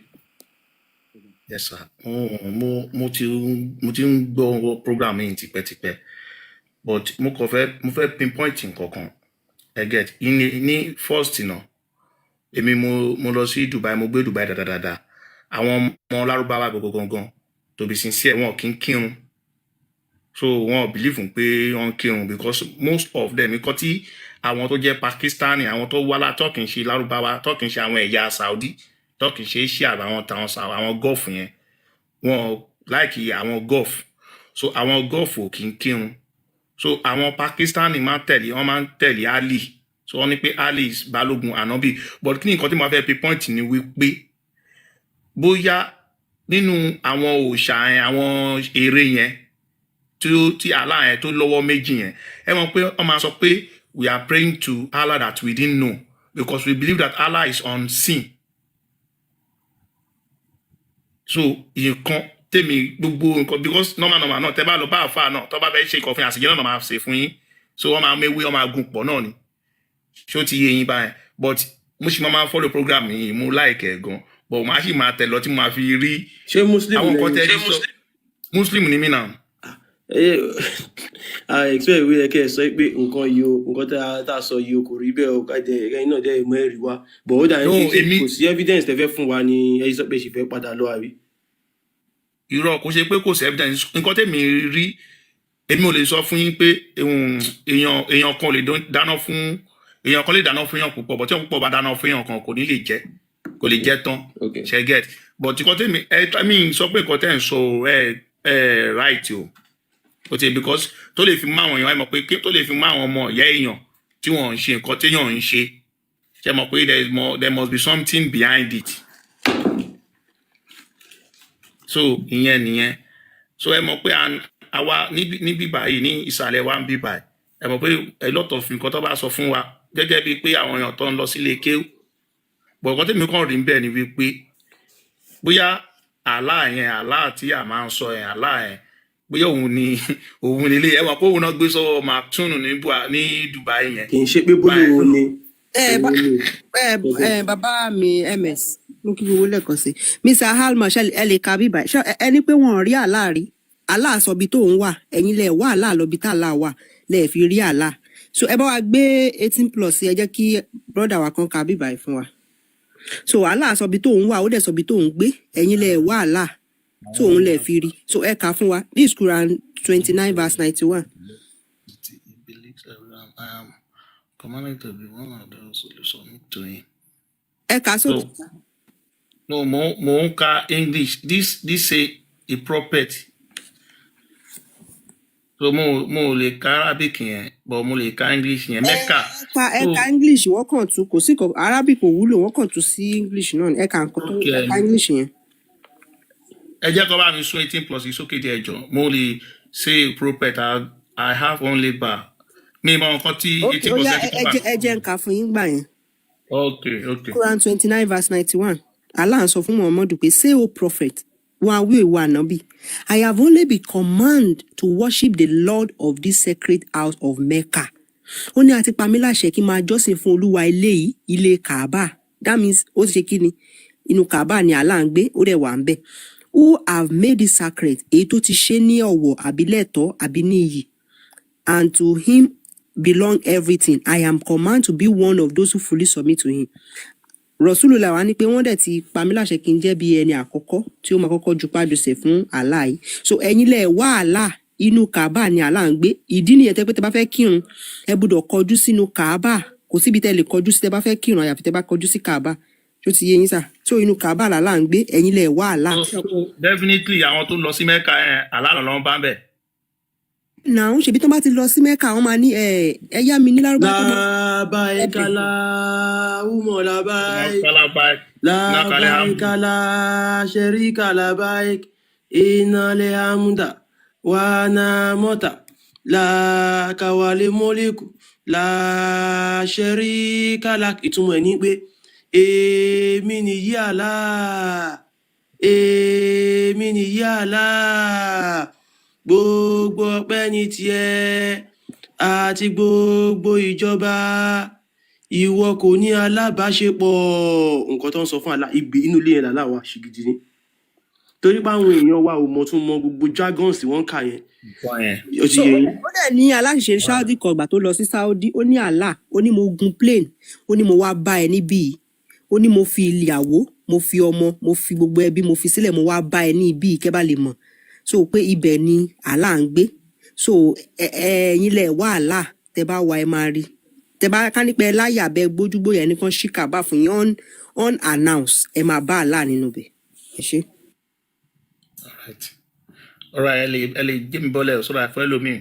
Speaker 17: Yes sir. Mo ti ń gbọ́ program yìí tipẹ́tipẹ́, but mo kàn fẹ́, mo fẹ́ pinpoint nǹkan kan. Ẹ get ní first náà, èmi mo lọ sí Dubai, mo gbé Dubai dáadáa. Àwọn ọmọ Lárúbáwá gbogbo gangan, to be sincere, wọn kì í kírun, so wọn ò believe pé wọn ń kírun, because most of them, nǹkan tí àwọn tó jẹ́ Pakistani, àwọn tó wá látọ̀ kì í ṣe Lárúbáwá, tó kì í ṣe àwọn ẹ̀yà Saudi, tó kì í ṣe Asia, àwọn tàwọn àwọn Gulf yẹn, wọn láìkì àwọn Gulf. So àwọn Gulf ò kì í kírun. So àwọn Pakistani máa ń tẹ̀lé, wọ́n máa ń tẹ̀lé Ali. So wọ́n ní pé Ali is balógun Ànábì. But kí ni nǹkan tí mo fẹ́ pinpoint ni wípé bóyá nínú àwọn òòṣà yẹn, àwọn ère yẹn tí ó tí Allah yẹn tó lọ́wọ́ méjì yẹn, ẹ mọ̀ pé wọ́n máa sọ pé we are praying to Allah that we didn't know, because we believe that Allah is unseen. So nǹkan tèmi, gbogbo nǹkan, because normal normal náà, tẹ bá lọ bá àfa náà, tó bá fẹ́ ṣe nǹkan fún yín, àṣejẹ náà máa ṣe fún yín. So wọ́n máa méwé, wọ́n máa gun pọ̀ náà ni. Ṣé ó ti yé yín báyẹn? But mo sì máa follow program yìí, mo like ẹ̀ gan, but màá sì máa tẹ̀ lọ tí mo máa fi rí
Speaker 1: Ṣé Muslim
Speaker 17: àwọn nǹkan
Speaker 1: lẹ́yìn?
Speaker 17: tẹ́ ẹ sọ. Muslim ni mí náà.
Speaker 1: I expect wí ẹ kẹ́ ẹ sọ pé nǹkan yìí o, nǹkan tá a sọ yìí o, kò rí bẹ́ẹ̀ o, ká jẹ ẹ̀yin náà dẹ́ mọ́ ẹ̀rí wa, but ó dà
Speaker 17: No,
Speaker 1: yín pé
Speaker 17: èmi
Speaker 1: kò sí evidence tẹ́ fẹ́ fún wa ni ẹ sọ pé ṣì fẹ́ padà lọ, àbí?
Speaker 17: Irọ́, kò ṣe pé kò sí evidence. Nǹkan tèmi rí, èmi ò lè sọ fún yín pé èèyàn kan lè dáná fún èèyàn kan, lè dáná fún èèyàn púpọ̀, but tí èèyàn púpọ̀ bá dáná fún èèyàn kan, kò ní lè jẹ, kò lè jẹ tán. Ṣe get? But nǹkan tèmi ẹ mi sọ pé nǹkan tẹ́ ń sọ o, ẹ right o, o ti, because tó lè fi mú àwọn èèyàn, ẹ mọ̀ pé tó lè fi mú àwọn ọmọ ìyá èèyàn tí wọ́n ń ṣe nǹkan téèyàn ń ṣe, ṣe mọ̀ pé there must be something behind it. So ìyẹn nìyẹn. So ẹ mọ̀ pé àwa níbí báyìí, ní ìsàlẹ̀ wa ń bí báyìí, ẹ mọ̀ pé a lot of nǹkan tó bá sọ fún wa gẹ́gẹ́ bíi pé àwọn èèyàn tó ń lọ sílé kéwú, but nǹkan tèmi kàn rí bẹ́ẹ̀ ni wípé bóyá Allah yẹn, Allah tí a máa ń sọ yẹn, Allah yẹn, bóyá òun ni, òun nílé ẹ mọ̀ pé òun náà gbé sọ́wọ́ Maktoum ní Dubai yẹn.
Speaker 1: Kì í ṣe pé bóyá
Speaker 17: Báyìí.
Speaker 1: òun ni.
Speaker 8: Ẹ bá
Speaker 1: Òun ni.
Speaker 8: ẹ bàbá mi ms, mo kí gbogbo lẹ́ẹ̀kan sí. Mr Halma, ṣe ẹ lè ka bíbá ṣe ẹ ní pé wọn ò rí Allah rí? Allah sọ ibi tó ń wà, ẹ̀yin lẹ wá Allah lọ bí tá Allah wà lẹ fi rí Allah. So ẹ bá wa gbé 18+, ẹ jẹ́ kí brother wa kan ka bíbá yìí fún wa. So Allah sọ ibi tó ń wà, ó dẹ̀ sọ ibi tó ń gbé. Ẹ̀yin lẹ wá Allah, so òun lẹ fi rí. So ẹ kà fún wa, this Quran 29 verse 91.
Speaker 17: He believes Abraham. I am commanded to be one of those who submit to him.
Speaker 8: Ẹ kà á sókè.
Speaker 17: So no, mo ń ka English. This say a prophet. So mo ò lè ka Arabic yẹn, but mo lè ka English yẹn.
Speaker 8: Ẹ
Speaker 17: Mecca.
Speaker 8: ka, ẹ
Speaker 17: So
Speaker 8: ka English, wọ́n kàn tún kò sí kan Arabic ò wúlò, wọ́n kàn tún sí English náà ni. Ẹ ka nǹkan tó ẹ ka English yẹn.
Speaker 17: Ẹ jẹ́ kó bá mi sún 18+ yìí sókè díẹ̀ jọ. Mo lè say prophet I have only bar. Mi mọ nǹkan tí
Speaker 8: Ok,
Speaker 17: 18
Speaker 8: ó
Speaker 17: plus
Speaker 8: yá,
Speaker 17: yẹn ti
Speaker 8: ẹ
Speaker 17: cover.
Speaker 8: jẹ́ ẹ jẹ́ n kà fún yín gbà yẹn.
Speaker 17: Okay.
Speaker 8: Quran 29 verse 91. Allah ń sọ fún Muhammadu pé, "Say, O prophet, wá wí, ìwọ ànábì, I have only been commanded to worship the Lord of this sacred house of Mecca." Ó ní a ti pa mí láṣẹ kí n máa jọ́sìn fún olúwa ilé yìí, ilé Kaaba. That means ó ti ṣe kí ni? Inú Kaaba ni Allah ń gbé, ó dẹ̀ wà ń bẹ̀. "Who have made it sacred," èyí tó ti ṣe ní ọ̀wọ̀ àbí lẹ́tọ̀ọ́ àbí ní iyì, "and to him belong everything. I am commanded to be one of those who fully submit to him." Rasulullah wa ní pé wọ́n dẹ̀ ti pa mí láṣẹ kí n jẹ́ bí ẹni àkọ́kọ́ tí ó máa kọ́kọ́ jupá jùsẹ̀ fún Allah yìí. So ẹ̀yin lẹ̀ wá Allah, inú Kaaba ni Allah ń gbé. Ìdí nìyẹn tẹ́ pé tẹ́ bá fẹ́ kírun, ẹ gbọ́dọ̀ kọjú sínú Kaaba. Kò síbi tẹ́ lè kọjú sí tẹ́ bá fẹ́ kírun àyàfi tẹ́ bá kọjú sí Kaaba. Tó ti yé yín sà? So inú Kaaba làlá ń gbé, ẹ̀yin lẹ̀ wá Allah.
Speaker 17: So definitely àwọn tó lọ sí Mecca yẹn, Allah ló ń bá ń bẹ̀.
Speaker 8: Náà ṣèbí tó bá ti lọ sí Mecca, wọ́n máa ní ẹ yá mi ní lárúbá tó máa
Speaker 1: Labbaik
Speaker 8: ẹbẹ̀.
Speaker 1: Allahumma labbaik.
Speaker 17: Labbaik nakale
Speaker 1: Labbaik
Speaker 17: hamdu.
Speaker 1: La sharika labbaik. Innal hamda wa ni'mata laka wal mulku la sharika lak. Ìtumọ̀ ẹ̀ ní pé èmi nìyí Allah, èmi nìyí Allah, gbogbo ọpẹ́ ní tiẹ̀ àti gbogbo ìjọba, ìwọ kò ní alábàáṣepọ̀. Nǹkan tó ń sọ fún Allah ibi inú ilé yẹn làlá wa ṣìgìdì ni, torí pé àwọn èèyàn wa ò mọ̀ tún mọ gbogbo jargons tí wọ́n ń kà yẹn.
Speaker 17: Nǹkan yẹn.
Speaker 1: Ó ti
Speaker 8: So
Speaker 1: yé
Speaker 8: ó
Speaker 1: yín.
Speaker 8: dẹ̀ ó dẹ̀ ní aláṣìṣe Saudi kan ìgbà tó lọ sí Saudi, ó ní Allah, ó ní mo gun plane, ó ní mo wá bá ẹ níbí yìí, ó ní mo fi ìyàwó, mo fi ọmọ, mo fi gbogbo ẹbí mo fi sílẹ̀, mo wá bá ẹ ní ibí yìí kẹ́ bá lè mọ̀ so pé ibẹ̀ ni Allah ń gbé. So ẹ ẹ̀yin lẹ̀ wá Allah, tẹ bá wá, ẹ máa rí. Tẹ bá ká nípa ẹ láyà bẹ gbójúgbóyà ẹnì kan ṣí Kaaba fún yín unannounced, ẹ máa bá Allah nínú bẹ̀. Ẹ ṣé.
Speaker 17: Alright. Alright, ẹ lè gbé mi bọ́lẹ̀ sọ́dọ̀ àfẹ́ lómi.